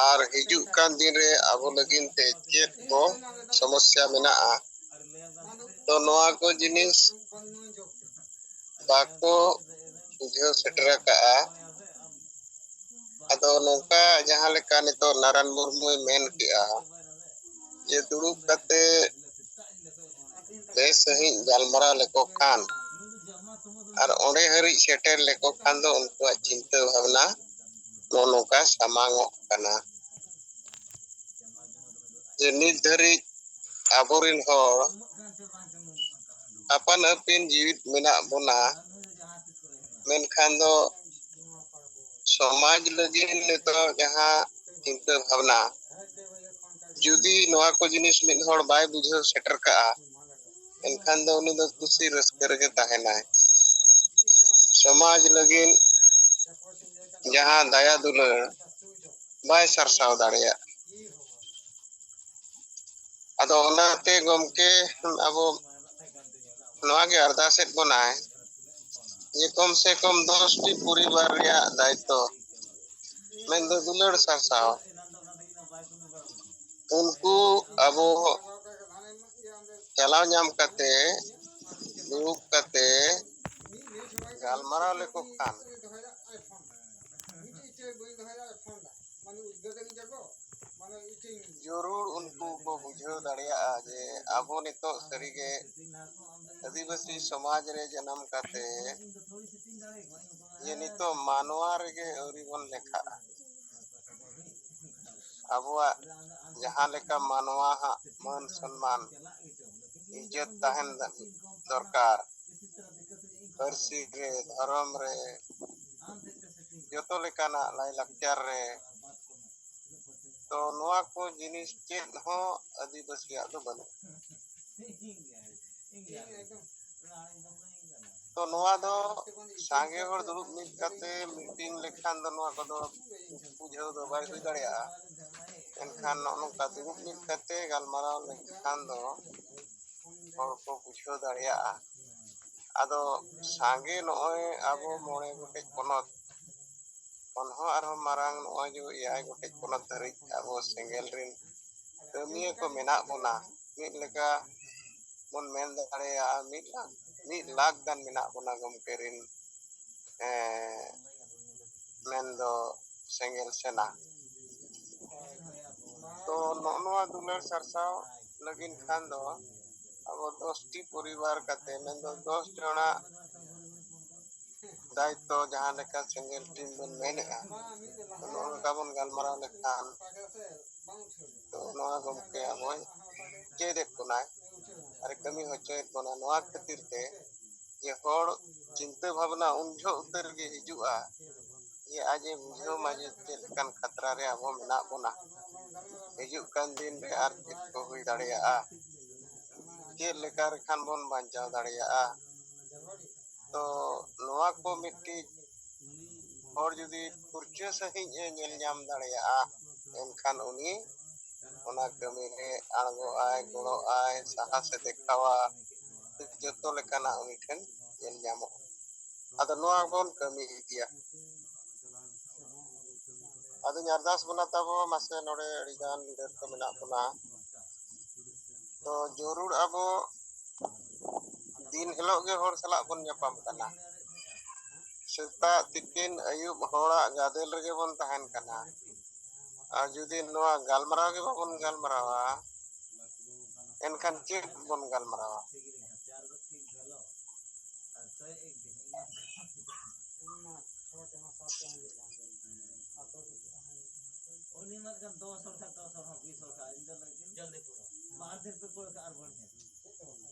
ᱟᱨ ᱦᱤᱡᱩᱜ ᱠᱟᱱ ᱫᱤᱱ ᱨᱮ ᱟᱵᱚ ᱞᱟᱹᱜᱤᱫ ᱛᱮ ᱪᱮᱫ ᱠᱚ ᱥᱚᱢᱚᱥᱥᱟ ᱢᱮᱱᱟᱜᱼᱟ᱾ ᱛᱚ ᱱᱚᱣᱟ ᱠᱚ ᱡᱤᱱᱤᱥ ᱵᱟᱠᱚ ᱵᱩᱡᱷᱟᱹᱣ ᱥᱮᱴᱮᱨ ᱟᱠᱟᱫᱼᱟ᱾ ᱟᱫᱚ ᱱᱚᱝᱠᱟ ᱡᱟᱦᱟᱸ ᱞᱮᱠᱟ ᱱᱤᱛᱚᱜ ᱱᱟᱨᱟᱱ ᱢᱩᱨᱢᱩᱭ ᱢᱮᱱ ᱠᱮᱜᱼᱟ ᱡᱮ ᱫᱩᱲᱩᱵ ᱠᱟᱛᱮ ᱵᱮᱥ ᱥᱟᱺᱦᱤᱡ ᱜᱟᱞᱢᱟᱨᱟᱣ ᱞᱮᱠᱚ ᱠᱷᱟᱱ ᱟᱨ ᱚᱸᱰᱮ ᱦᱟᱹᱨᱤᱡ ᱥᱮᱴᱮᱨ ᱞᱮᱠᱚ ᱠᱷᱟᱱ ᱫᱚ ᱩᱱᱠᱩᱣᱟᱜ ᱪᱤᱱᱛᱟᱹ ᱵᱷᱟᱵᱽᱱᱟ ᱱᱚᱜᱼᱚ ᱱᱚᱝᱠᱟ ᱥᱟᱢᱟᱝ ᱚᱜ ᱠᱟᱱᱟ ᱡᱮ ᱱᱤᱛ ᱫᱷᱟᱹᱨᱤᱡ ᱟᱵᱚᱨᱮᱱ ᱦᱚᱲ ᱟᱯᱟᱱ ᱟᱹᱯᱤᱱ ᱡᱤᱣᱤᱫ ᱢᱮᱱᱟᱜ ᱵᱚᱱᱟ, ᱢᱮᱱᱠᱷᱟᱱ ᱫᱚ ᱥᱚᱢᱟᱡᱽ ᱞᱟᱹᱜᱤᱫ ᱱᱤᱛᱚᱜ ᱡᱟᱦᱟᱸ ᱪᱤᱱᱛᱟᱹ ᱵᱷᱟᱵᱽᱱᱟ, ᱡᱩᱫᱤ ᱱᱚᱣᱟ ᱠᱚ ᱡᱤᱱᱤᱥ ᱢᱤᱫ ᱦᱚᱲ ᱵᱟᱭ ᱵᱩᱡᱷᱟᱹᱣ ᱥᱮᱴᱮᱨ ᱠᱟᱜᱼᱟ, ᱮᱱᱠᱷᱟᱱ ᱫᱚ ᱩᱱᱤ ᱫᱚ ᱠᱩᱥᱤ ᱨᱟᱹᱥᱠᱟᱹ ᱨᱮᱜᱮ ᱛᱟᱦᱮᱱᱟᱭ᱾ ᱥᱚᱢᱟᱡᱽ ᱞᱟᱹᱜᱤᱫ ᱡᱟᱦᱟᱸ ᱫᱟᱭᱟ ᱫᱩᱞᱟᱹᱲ ᱵᱟᱭ ᱥᱟᱨᱥᱟᱣ ᱫᱟᱲᱮᱭᱟᱜᱼᱟ᱾ ᱟᱫᱚ ᱚᱱᱟᱛᱮ ᱜᱚᱢᱠᱮ ᱟᱵᱚ ᱱᱚᱣᱟ ᱜᱮ ᱟᱨᱫᱟᱥᱮᱫ ᱵᱚᱱᱟᱭ ᱡᱮ ᱠᱚᱢ ᱥᱮ ᱠᱚᱢ ᱫᱚᱥ ᱴᱤ ᱯᱚᱨᱤᱵᱟᱨ ᱨᱮᱭᱟᱜ ᱫᱟᱭᱤᱛᱛᱚ ᱢᱮᱱᱫᱚ ᱫᱩᱞᱟᱹᱲ ᱥᱟᱨᱥᱟᱣ ᱩᱱᱠᱩ ᱟᱵᱚ ᱪᱟᱞᱟᱣ ᱧᱟᱢ ᱠᱟᱛᱮ ᱫᱩᱲᱩᱵ ᱠᱟᱛᱮ ᱜᱟᱞᱢᱟᱨᱟᱣ ᱞᱮᱠᱚ ᱠᱷᱟᱱ ᱡᱟᱹᱨᱩᱲ ᱩᱱᱠᱩ ᱠᱚ ᱵᱩᱡᱷᱟᱹᱣ ᱫᱟᱲᱮᱭᱟᱜᱼᱟ ᱡᱮ ᱟᱵᱚ ᱱᱤᱛᱚᱜ ᱥᱟᱹᱨᱤᱜᱮ ᱟᱹᱫᱤᱵᱟᱹᱥᱤ ᱥᱚᱢᱟᱡᱽ ᱨᱮ ᱡᱟᱱᱟᱢ ᱠᱟᱛᱮ ᱡᱮ ᱱᱤᱛᱚᱜ ᱢᱟᱱᱣᱟ ᱨᱮᱜᱮ ᱟᱹᱣᱨᱤ ᱵᱚᱱ ᱞᱮᱠᱷᱟᱜᱼᱟ᱾ ᱟᱵᱚᱣᱟᱜ ᱡᱟᱦᱟᱸ ᱞᱮᱠᱟ ᱢᱟᱱᱣᱟ ᱦᱟᱜ ᱢᱟᱹᱱ ᱥᱚᱱᱢᱟᱱ ᱤᱡᱽᱡᱚᱛ ᱛᱟᱦᱮᱱ ᱫᱚᱨᱠᱟᱨ, ᱯᱟᱹᱨᱥᱤ ᱨᱮ, ᱫᱷᱚᱨᱚᱢ ᱨᱮ, ᱡᱚᱛᱚ ᱞᱮᱠᱟᱱᱟᱜ ᱞᱟᱭᱼᱞᱟᱠᱪᱟᱨ ᱨᱮ᱾ ᱛᱚ ᱱᱚᱣᱟ ᱠᱚ ᱡᱤᱱᱤᱥ ᱪᱮᱫ ᱦᱚᱸ ᱟᱹᱫᱤᱵᱟᱹᱥᱤᱭᱟᱜ ᱫᱚ ᱵᱟᱹᱱᱩᱜ᱾ ᱛᱚ ᱱᱚᱣᱟ ᱫᱚ ᱥᱟᱸᱜᱮ ᱦᱚᱲ ᱫᱩᱲᱩᱵ ᱢᱤᱫ ᱠᱟᱛᱮ ᱢᱤᱴᱤᱝ ᱞᱮᱠᱷᱟᱱ ᱫᱚ ᱱᱚᱣᱟ ᱠᱚᱫᱚ ᱵᱩᱡᱷᱟᱹᱣ ᱫᱚ ᱵᱟᱭ ᱦᱩᱭ ᱫᱟᱲᱮᱭᱟᱜᱼᱟ᱾ ᱮᱱᱠᱷᱟᱱ ᱱᱚᱜᱼᱚ ᱱᱚᱝᱠᱟ ᱫᱩᱲᱩᱵ ᱢᱤᱫ ᱠᱟᱛᱮ ᱜᱟᱞᱢᱟᱨᱟᱣ ᱞᱮᱱᱠᱷᱟᱱ ᱫᱚ ᱦᱚᱲ ᱠᱚ ᱵᱩᱡᱷᱟᱹᱣ ᱫᱟᱲᱮᱭᱟᱜᱼᱟ᱾ ᱟᱫᱚ ᱥᱟᱸᱜᱮ ᱱᱚᱜᱼᱚᱭ ᱟᱵᱚ ᱢᱚᱬᱮ ᱜᱚᱴᱮᱡ ᱯᱚᱱᱚᱛ ᱠᱷᱚᱱ ᱦᱚᱸ ᱟᱨᱦᱚᱸ ᱢᱟᱨᱟᱝ ᱱᱚᱜᱼᱚᱭ ᱡᱮ ᱮᱭᱟᱭ ᱜᱚᱴᱮᱡ ᱯᱚᱱᱚᱛ ᱫᱷᱟᱹᱨᱤᱡ ᱟᱵᱚ ᱥᱮᱸᱜᱮᱞ ᱨᱮᱱ ᱠᱟᱹᱢᱤᱭᱟᱹ ᱠᱚ ᱢᱮᱱᱟᱜ ᱵᱚᱱᱟ᱾ ᱢᱤᱫ ᱞᱮᱠᱟ ᱵᱚᱱ ᱢᱮᱱ ᱫᱟᱲᱮᱭᱟᱜᱼᱟ, ᱢᱤᱫ ᱞᱟᱠᱷ, ᱢᱤᱫ ᱞᱟᱠᱷ ᱜᱟᱱ ᱢᱮᱱᱟᱜ ᱵᱚᱱᱟ ᱜᱚᱢᱠᱮ ᱨᱮᱱ, ᱮᱸ, ᱢᱮᱱᱫᱚ ᱥᱮᱸᱜᱮᱞ ᱥᱮᱱᱟ᱾ ᱛᱚ ᱱᱚᱜᱼᱚ ᱱᱚᱣᱟ ᱫᱩᱞᱟᱹᱲ ᱥᱟᱨᱥᱟᱣ ᱞᱟᱹᱜᱤᱫ ᱠᱷᱟᱱ ᱫᱚ ᱟᱵᱚ ᱫᱚᱥᱴᱤ ᱯᱚᱨᱤᱵᱟᱨ ᱠᱟᱛᱮ, ᱢᱮᱱᱫᱚ ᱫᱚᱥ ᱡᱚᱱᱟᱜ ᱫᱟᱭᱤᱛᱛᱚ, ᱡᱟᱦᱟᱸ ᱞᱮᱠᱟ ᱥᱮᱸᱜᱮᱞ ᱴᱤᱢ ᱵᱚᱱ ᱢᱮᱱᱮᱫᱼᱟ, ᱱᱚᱜᱼᱚ ᱱᱚᱝᱠᱟ ᱵᱚᱱ ᱜᱟᱞᱢᱟᱨᱟᱣ ᱞᱮᱠᱷᱟᱱ ᱛᱚ ᱱᱚᱣᱟ ᱜᱚᱢᱠᱮ ᱟᱵᱚᱭ ᱪᱮᱫ ᱮᱫ ᱵᱚᱱᱟᱭ ᱟᱨ ᱠᱟᱹᱢᱤ ᱦᱚᱪᱚᱭᱮᱫ ᱵᱚᱱᱟ᱾ ᱱᱚᱣᱟ ᱠᱷᱟᱹᱛᱤᱨ ᱛᱮ ᱡᱮ ᱦᱚᱲ ᱪᱤᱱᱛᱟᱹ ᱵᱷᱟᱵᱽᱱᱟ ᱩᱱ ᱡᱚᱦᱚᱜ ᱩᱛᱟᱹᱨ ᱜᱮ ᱦᱤᱡᱩᱜᱼᱟ, ᱡᱮ ᱟᱡ ᱮ ᱵᱩᱡᱷᱟᱹᱣ ᱢᱟ ᱡᱮ ᱪᱮᱫ ᱞᱮᱠᱟᱱ ᱠᱷᱟᱛᱨᱟ ᱨᱮ ᱟᱵᱚ ᱢᱮᱱᱟᱜ ᱵᱚᱱᱟ, ᱦᱤᱡᱩᱜ ᱠᱟᱱ ᱫᱤᱱ ᱨᱮ ᱟᱨ ᱪᱮᱫ ᱠᱚ ᱦᱩᱭ ᱫᱟᱲᱮᱭᱟᱜᱼᱟ, ᱪᱮᱫ ᱞᱮᱠᱟ ᱨᱮᱠᱷᱟᱱ ᱵᱚᱱ ᱵᱟᱧᱪᱟᱣ ᱫᱟᱲᱮᱭᱟᱜᱼᱟ᱾ ᱛᱚ ᱱᱚᱣᱟ ᱠᱚ ᱢᱤᱫᱴᱤᱡ ᱦᱚᱲ ᱡᱩᱫᱤ ᱯᱷᱩᱨᱪᱟᱹ ᱥᱟᱺᱦᱤᱡ ᱮ ᱧᱮᱞ ᱧᱟᱢ ᱫᱟᱲᱮᱭᱟᱜᱼᱟ, ᱮᱱᱠᱷᱟᱱ ᱩᱱᱤ ᱚᱱᱟ ᱠᱟᱹᱢᱤ ᱨᱮ ᱟᱬᱜᱚᱜᱼᱟᱭ, ᱜᱚᱲᱚᱜᱼᱟᱭ, ᱥᱟᱦᱟᱥ ᱮ ᱫᱮᱠᱷᱟᱣᱟ, ᱡᱚᱛᱚ ᱞᱮᱠᱟᱱᱟᱜ ᱩᱱᱤ ᱴᱷᱮᱱ ᱧᱮᱞ ᱧᱟᱢᱚᱜᱼᱟ᱾ ᱟᱫᱚ ᱱᱚᱣᱟ ᱵᱚᱱ ᱠᱟᱹᱢᱤ ᱤᱫᱤᱭᱟ᱾ ᱟᱫᱚᱧ ᱟᱨᱫᱟᱥ ᱵᱚᱱᱟ ᱛᱟᱵᱚ, ᱢᱟᱥᱮ ᱱᱚᱰᱮ ᱟᱹᱰᱤᱜᱟᱱ ᱞᱤᱰᱟᱨ ᱠᱚ ᱢᱮᱱᱟᱜ ᱵᱚᱱᱟ, ᱛᱚ ᱡᱟᱹᱨᱩᱲ ᱟᱵᱚ ᱫᱤᱱ ᱦᱤᱞᱳᱜ ᱜᱮ ᱦᱚᱲ ᱥᱟᱞᱟᱜ ᱵᱚᱱ ᱧᱟᱯᱟᱢ ᱠᱟᱱᱟ, ᱥᱮᱛᱟᱜ ᱛᱤᱠᱤᱱ ᱟᱹᱭᱩᱵ ᱦᱚᱲᱟᱜ ᱜᱟᱫᱮᱞ ᱨᱮᱜᱮ ᱵᱚᱱ ᱛᱟᱦᱮᱱ ᱠᱟᱱᱟ᱾ ᱟᱨ ᱡᱩᱫᱤ ᱱᱚᱣᱟ ᱜᱟᱞᱢᱟᱨᱟᱣ ᱜᱮ ᱵᱟᱵᱚᱱ ᱜᱟᱞᱢᱟᱨᱟᱣᱟ, ᱮᱱᱠᱷᱟᱱ ᱪᱮᱫ ᱵᱚᱱ ᱜᱟᱞᱢᱟᱨᱟᱣᱟ? ᱩᱱᱤ ᱢᱟ ᱮᱱᱠᱷᱟᱱ ᱫᱚᱥ ᱦᱚᱲ ᱠᱷᱟᱱ ᱫᱚᱥ ᱦᱚᱲ ᱦᱚᱸ ᱵᱤᱥ ᱦᱚᱲ ᱠᱷᱟᱱ ᱤᱧ ᱫᱚ ᱞᱟᱹᱭ ᱫᱟᱹᱧ ᱡᱚᱞᱫᱤ ᱯᱩᱨᱟᱹ᱾ ᱵᱟᱨ ᱫᱤᱱ ᱯᱮ ᱠᱚᱭ ᱠᱟᱜ ᱟᱨ ᱵᱟᱹᱲ ᱧᱮᱞ᱾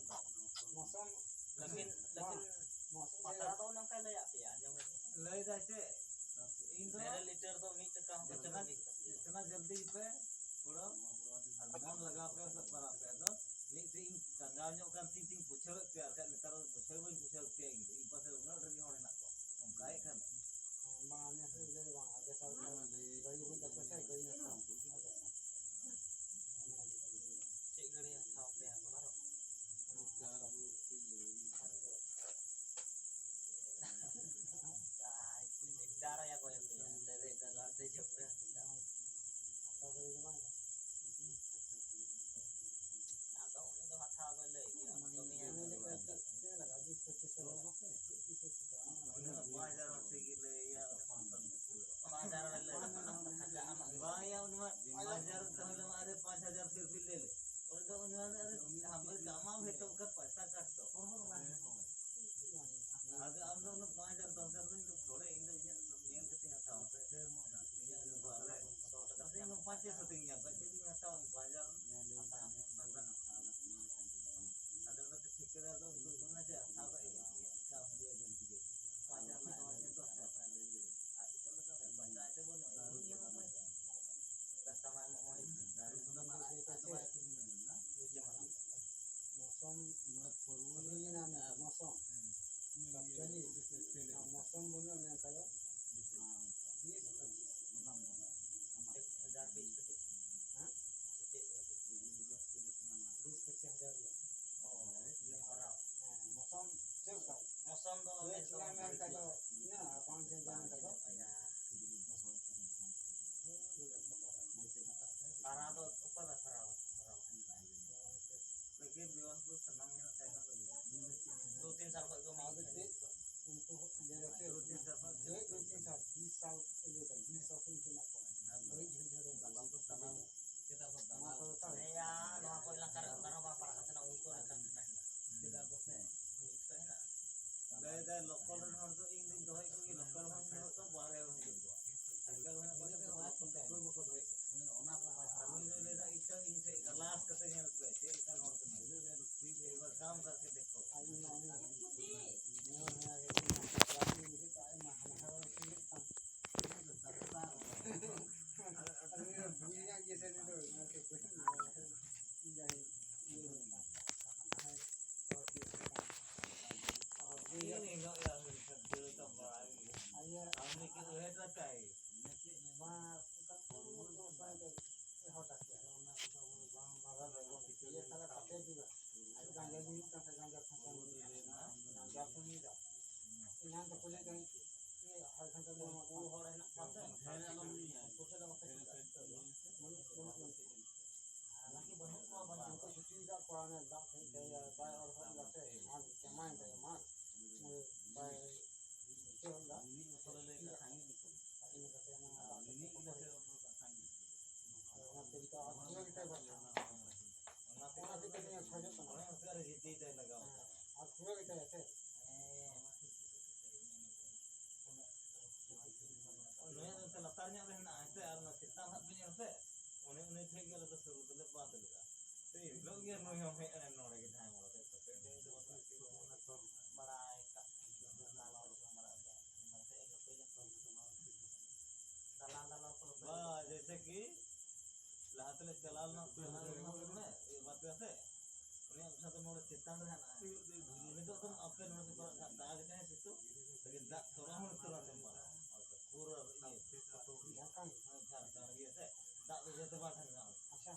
ᱞᱮᱠᱤᱱ, ᱞᱮᱠᱤᱱ ᱯᱟᱛᱲᱟ ᱫᱚ ᱚᱱᱮ ᱚᱱᱠᱟᱭ ᱞᱟᱹᱭᱟᱫ ᱯᱮᱭᱟ, ᱟᱸᱡᱚᱢ ᱞᱟᱹᱜᱤᱫ᱾ ᱞᱟᱹᱭ ᱫᱟᱭ ᱥᱮ, ᱤᱧ ᱫᱚ ᱵᱮᱨᱮᱞ ᱞᱤᱴᱟᱹᱨ ᱫᱚ ᱢᱤᱫ ᱴᱟᱠᱟ ᱦᱚᱸ ᱵᱟᱹᱧ ᱡᱚᱛᱚᱱᱟᱜ ᱤᱫᱤ ᱠᱟᱜ ᱯᱮᱭᱟ᱾ ᱡᱚᱛᱚᱱᱟᱜ ᱡᱚᱞᱫᱤ ᱜᱮᱯᱮ ᱯᱩᱨᱟᱹ ᱟᱨ ᱢᱚᱱ ᱞᱟᱜᱟᱣ ᱯᱮ ᱥᱮ ᱯᱟᱲᱟᱜ ᱯᱮ᱾ ᱟᱫᱚ ᱢᱤᱫᱴᱮᱡ ᱤᱧ ᱠᱟᱸᱜᱟᱣ ᱧᱚᱜ ᱠᱟᱱ ᱛᱤᱧ ᱛᱤᱧ ᱯᱩᱪᱷᱟᱹᱣᱮᱫ ᱯᱮᱭᱟ, ᱟᱨ ᱵᱟᱠᱷᱟᱡ ᱱᱮᱛᱟᱨ ᱫᱚ ᱯᱩᱪᱷᱟᱹᱣ ᱵᱟᱹᱧ ᱯᱩᱪᱷᱟᱹᱣᱮᱫ ᱯᱮᱭᱟ ᱤᱧ ᱫᱚ᱾ ᱤᱧ ᱯᱟᱥᱮ ᱩᱱᱟᱹᱜ ᱰᱷᱮᱨ ᱜᱮ ᱦᱚᱲ ᱦᱮᱱᱟᱜ ᱠᱚᱣᱟ, ᱚᱱᱠᱟᱭᱮᱫ ᱠᱷᱟᱱ᱾ ᱦᱮᱸ, ᱵᱟᱝ, ᱱᱮᱥ ᱫᱚ ᱞᱟᱹᱭ ᱫᱚ ᱵᱟᱝ, ᱟᱞᱮ ᱥᱟᱶ ᱫᱚ ᱜᱟᱹᱲᱤ ᱦᱩᱭ ᱛᱟᱯᱮ ᱥᱮ, ᱜᱟᱹᱲᱤ ᱱᱟᱥᱛᱟ᱾ ᱪᱮᱫ ᱜᱟᱹᱲᱤ ᱦᱟᱛᱟᱣ ᱯᱮᱭᱟ, ᱵᱚᱞᱮᱨᱳ? ᱟᱭ, ᱪᱮᱫ ᱴᱮᱠᱴᱟᱨ ᱟᱭᱟ ᱠᱚ ᱮᱢ ᱞᱮᱭᱟ, ᱫᱮᱡᱚᱜ ᱯᱮ᱾ ᱟᱫᱚ ᱩᱱᱤ ᱫᱚ ᱦᱟᱛᱟᱣ ᱫᱚᱭ ᱞᱟᱹᱭ ᱜᱮᱭᱟ, ᱚᱱᱟ ᱫᱚ ᱱᱤᱭᱟᱹ ᱜᱮ ᱞᱟᱹᱭ ᱜᱮᱭᱟ᱾ ᱢᱟ ᱚᱱᱠᱟ ᱦᱚᱴᱟᱛ ᱜᱮ ᱚᱱᱟ ᱠᱚᱫᱚ ᱵᱟᱝ ᱵᱟᱲᱟᱭ ᱞᱟᱹᱜᱤᱫ ᱤᱭᱟᱹ ᱥᱟᱞᱟᱜ ᱠᱟᱛᱮ ᱡᱩᱫᱤ ᱜᱟᱸᱡᱟ ᱧᱩᱭᱮᱫ ᱠᱟᱱ ᱠᱷᱟᱱ ᱜᱟᱸᱡᱟ ᱠᱷᱟᱱ ᱜᱟᱸᱡᱟ ᱠᱚ ᱧᱩᱭᱮᱫᱟ᱾ ᱮᱱᱟᱱ ᱫᱚᱠᱚ ᱞᱟᱹᱭ ᱫᱟ ᱤᱭᱟᱹ ᱦᱟᱭ ᱜᱷᱟᱱᱴᱟ ᱫᱚ ᱩᱱᱠᱩ ᱦᱚᱲ ᱦᱮᱱᱟᱜ ᱠᱚᱣᱟ ᱥᱮ, ᱦᱮᱸ, ᱟᱞᱚᱢ ᱧᱩᱭᱟ᱾ ᱩᱱᱠᱩ ᱴᱷᱮᱱ ᱫᱚ ᱵᱟᱠᱚ ᱪᱤᱠᱟᱹᱜᱼᱟ᱾ ᱵᱟᱹᱱᱩᱜ, ᱵᱟᱹᱱᱩᱜ, ᱵᱟᱹᱱᱩᱜ᱾ ᱟᱨ ᱱᱟᱠᱤ ᱵᱟᱹᱱᱩᱜ ᱠᱚᱣᱟ, ᱵᱟᱹᱱᱩᱜ ᱩᱱᱠᱩ ᱠᱚᱣᱟ᱾ ᱪᱷᱩᱴᱤ ᱠᱟᱜ ᱠᱚᱣᱟ, ᱚᱱᱮ ᱫᱟᱜ ᱥᱮᱫ ᱛᱮ ᱵᱟᱭ ᱚᱨ ᱦᱚᱫ ᱫᱟ ᱥᱮ, ᱢᱟᱴ ᱡᱟᱢᱟᱭᱮᱱ ᱛᱟᱭᱟ ᱢᱟᱴ᱾ ᱵᱟᱭ ᱪᱮᱫ ᱦᱚᱸ ᱫᱟᱜ᱾ ᱢᱤᱫ ᱵᱚᱪᱷᱚᱨ ᱞᱮ ᱞᱟᱹᱭ ᱠᱟᱜ ᱠᱷᱟᱱ ᱜᱮ ᱵᱚᱪᱷᱚᱨ᱾ ᱤᱱᱟᱹ ᱠᱟᱛᱮ ᱚᱱᱟ ᱫᱟᱜ ᱟᱨ ᱥᱮᱫ ᱢᱤᱫ ᱛᱮᱠᱚ ᱵᱚᱪᱷᱚᱨ ᱞᱮ ᱞᱟᱹᱭ ᱠᱟᱜ ᱠᱷᱟᱱ ᱜᱮ ᱵᱚᱪᱷᱚᱨ᱾ ᱟᱫᱚ ᱚᱱᱟ ᱛᱮᱜᱮ ᱛᱚ ᱟᱨ ᱯᱩᱨᱟᱹ ᱜᱮ ᱛᱟᱭ ᱞᱟᱜᱟᱣ ᱠᱟᱱᱟ᱾ ᱚᱱᱟ ᱛᱮᱜᱮ ᱟᱨ ᱡᱤᱛᱟᱹᱭ ᱛᱟᱭ ᱞᱟᱜᱟᱣ ᱠᱟᱱᱟ᱾ ᱟᱨ ᱯᱩᱨᱟᱹ ᱜᱮ ᱛᱟᱭᱟ ᱥᱮ? ᱦᱮᱸ᱾ ᱱᱩᱭᱟᱜ ᱫᱚ ᱞᱟᱛᱟᱨ ᱧᱚᱜ ᱨᱮ ᱦᱮᱱᱟᱜᱼᱟ, ᱦᱮᱸ ᱥᱮ? ᱟᱨ ᱚᱱᱟ ᱪᱮᱛᱟᱱ ᱦᱟᱸᱜ ᱯᱮ ᱧᱮᱞ ᱥᱮ, ᱩᱱᱤ, ᱩᱱᱤ ᱴᱷᱮᱡ ᱜᱮ ᱟᱞᱮ ᱫᱚ ᱥᱩᱨᱩ ᱫᱚᱞᱮ ᱵᱟᱫ ᱞᱮᱫᱟ᱾ ᱥᱮ ᱦᱤᱞᱳᱜ ᱜᱮ ᱱᱩᱭ ᱦᱚᱸ ᱦᱮᱡ ᱮᱱᱟ ᱱᱚᱰᱮ ᱜᱮ, ᱡᱟᱦᱟᱸᱭ ᱢᱚᱲᱟ ᱴᱷᱮᱡ ᱠᱷᱚᱱ᱾ ᱵᱟᱲᱟᱭ ᱠᱟᱜ ᱠᱷᱟᱱ ᱫᱚ ᱵᱟᱲᱟᱜ ᱜᱮᱭᱟ᱾ ᱫᱟᱞᱟᱱ ᱫᱟᱞᱟᱱ ᱠᱚ ᱱᱚᱛᱮ ᱵᱟ, ᱡᱮᱭᱥᱮ ᱠᱤ ᱞᱟᱦᱟ ᱛᱮᱞᱮ ᱪᱟᱞᱟᱣ ᱞᱮᱱᱟ, ᱪᱟᱞᱟᱣ ᱞᱮᱱᱟ ᱵᱚᱞᱮ, ᱤᱭᱟᱹ ᱵᱟᱫ ᱠᱟᱛᱮ, ᱩᱱᱤᱭᱟᱜ ᱵᱚᱥᱟ ᱫᱚ ᱱᱚᱰᱮ ᱪᱮᱛᱟᱱ ᱨᱮ ᱦᱮᱱᱟᱜᱼᱟ᱾ ᱱᱤᱛᱚᱜ ᱫᱚ ᱟᱯᱮ ᱱᱚᱰᱮ ᱯᱮ ᱯᱟᱲᱟᱜ ᱠᱟᱱᱟ, ᱫᱟᱜ ᱜᱮ ᱛᱟᱦᱮᱸ ᱥᱤᱛᱩᱝ, ᱞᱮᱠᱤᱱ ᱫᱟᱜ ᱛᱚᱨᱟ ᱦᱚᱸ ᱱᱤᱛᱚᱜ ᱵᱟᱝ ᱛᱤᱸᱜᱩᱱᱟ᱾ ᱯᱩᱨᱟᱹ ᱤᱭᱟᱹ, ᱡᱷᱟᱲᱠᱷᱚᱸᱰ ᱜᱮ ᱥᱮ, ᱫᱟᱜ ᱫᱚ ᱡᱚᱛᱚ ᱵᱟᱝ ᱛᱟᱦᱮᱱᱟ᱾ ᱟᱪᱪᱷᱟ᱾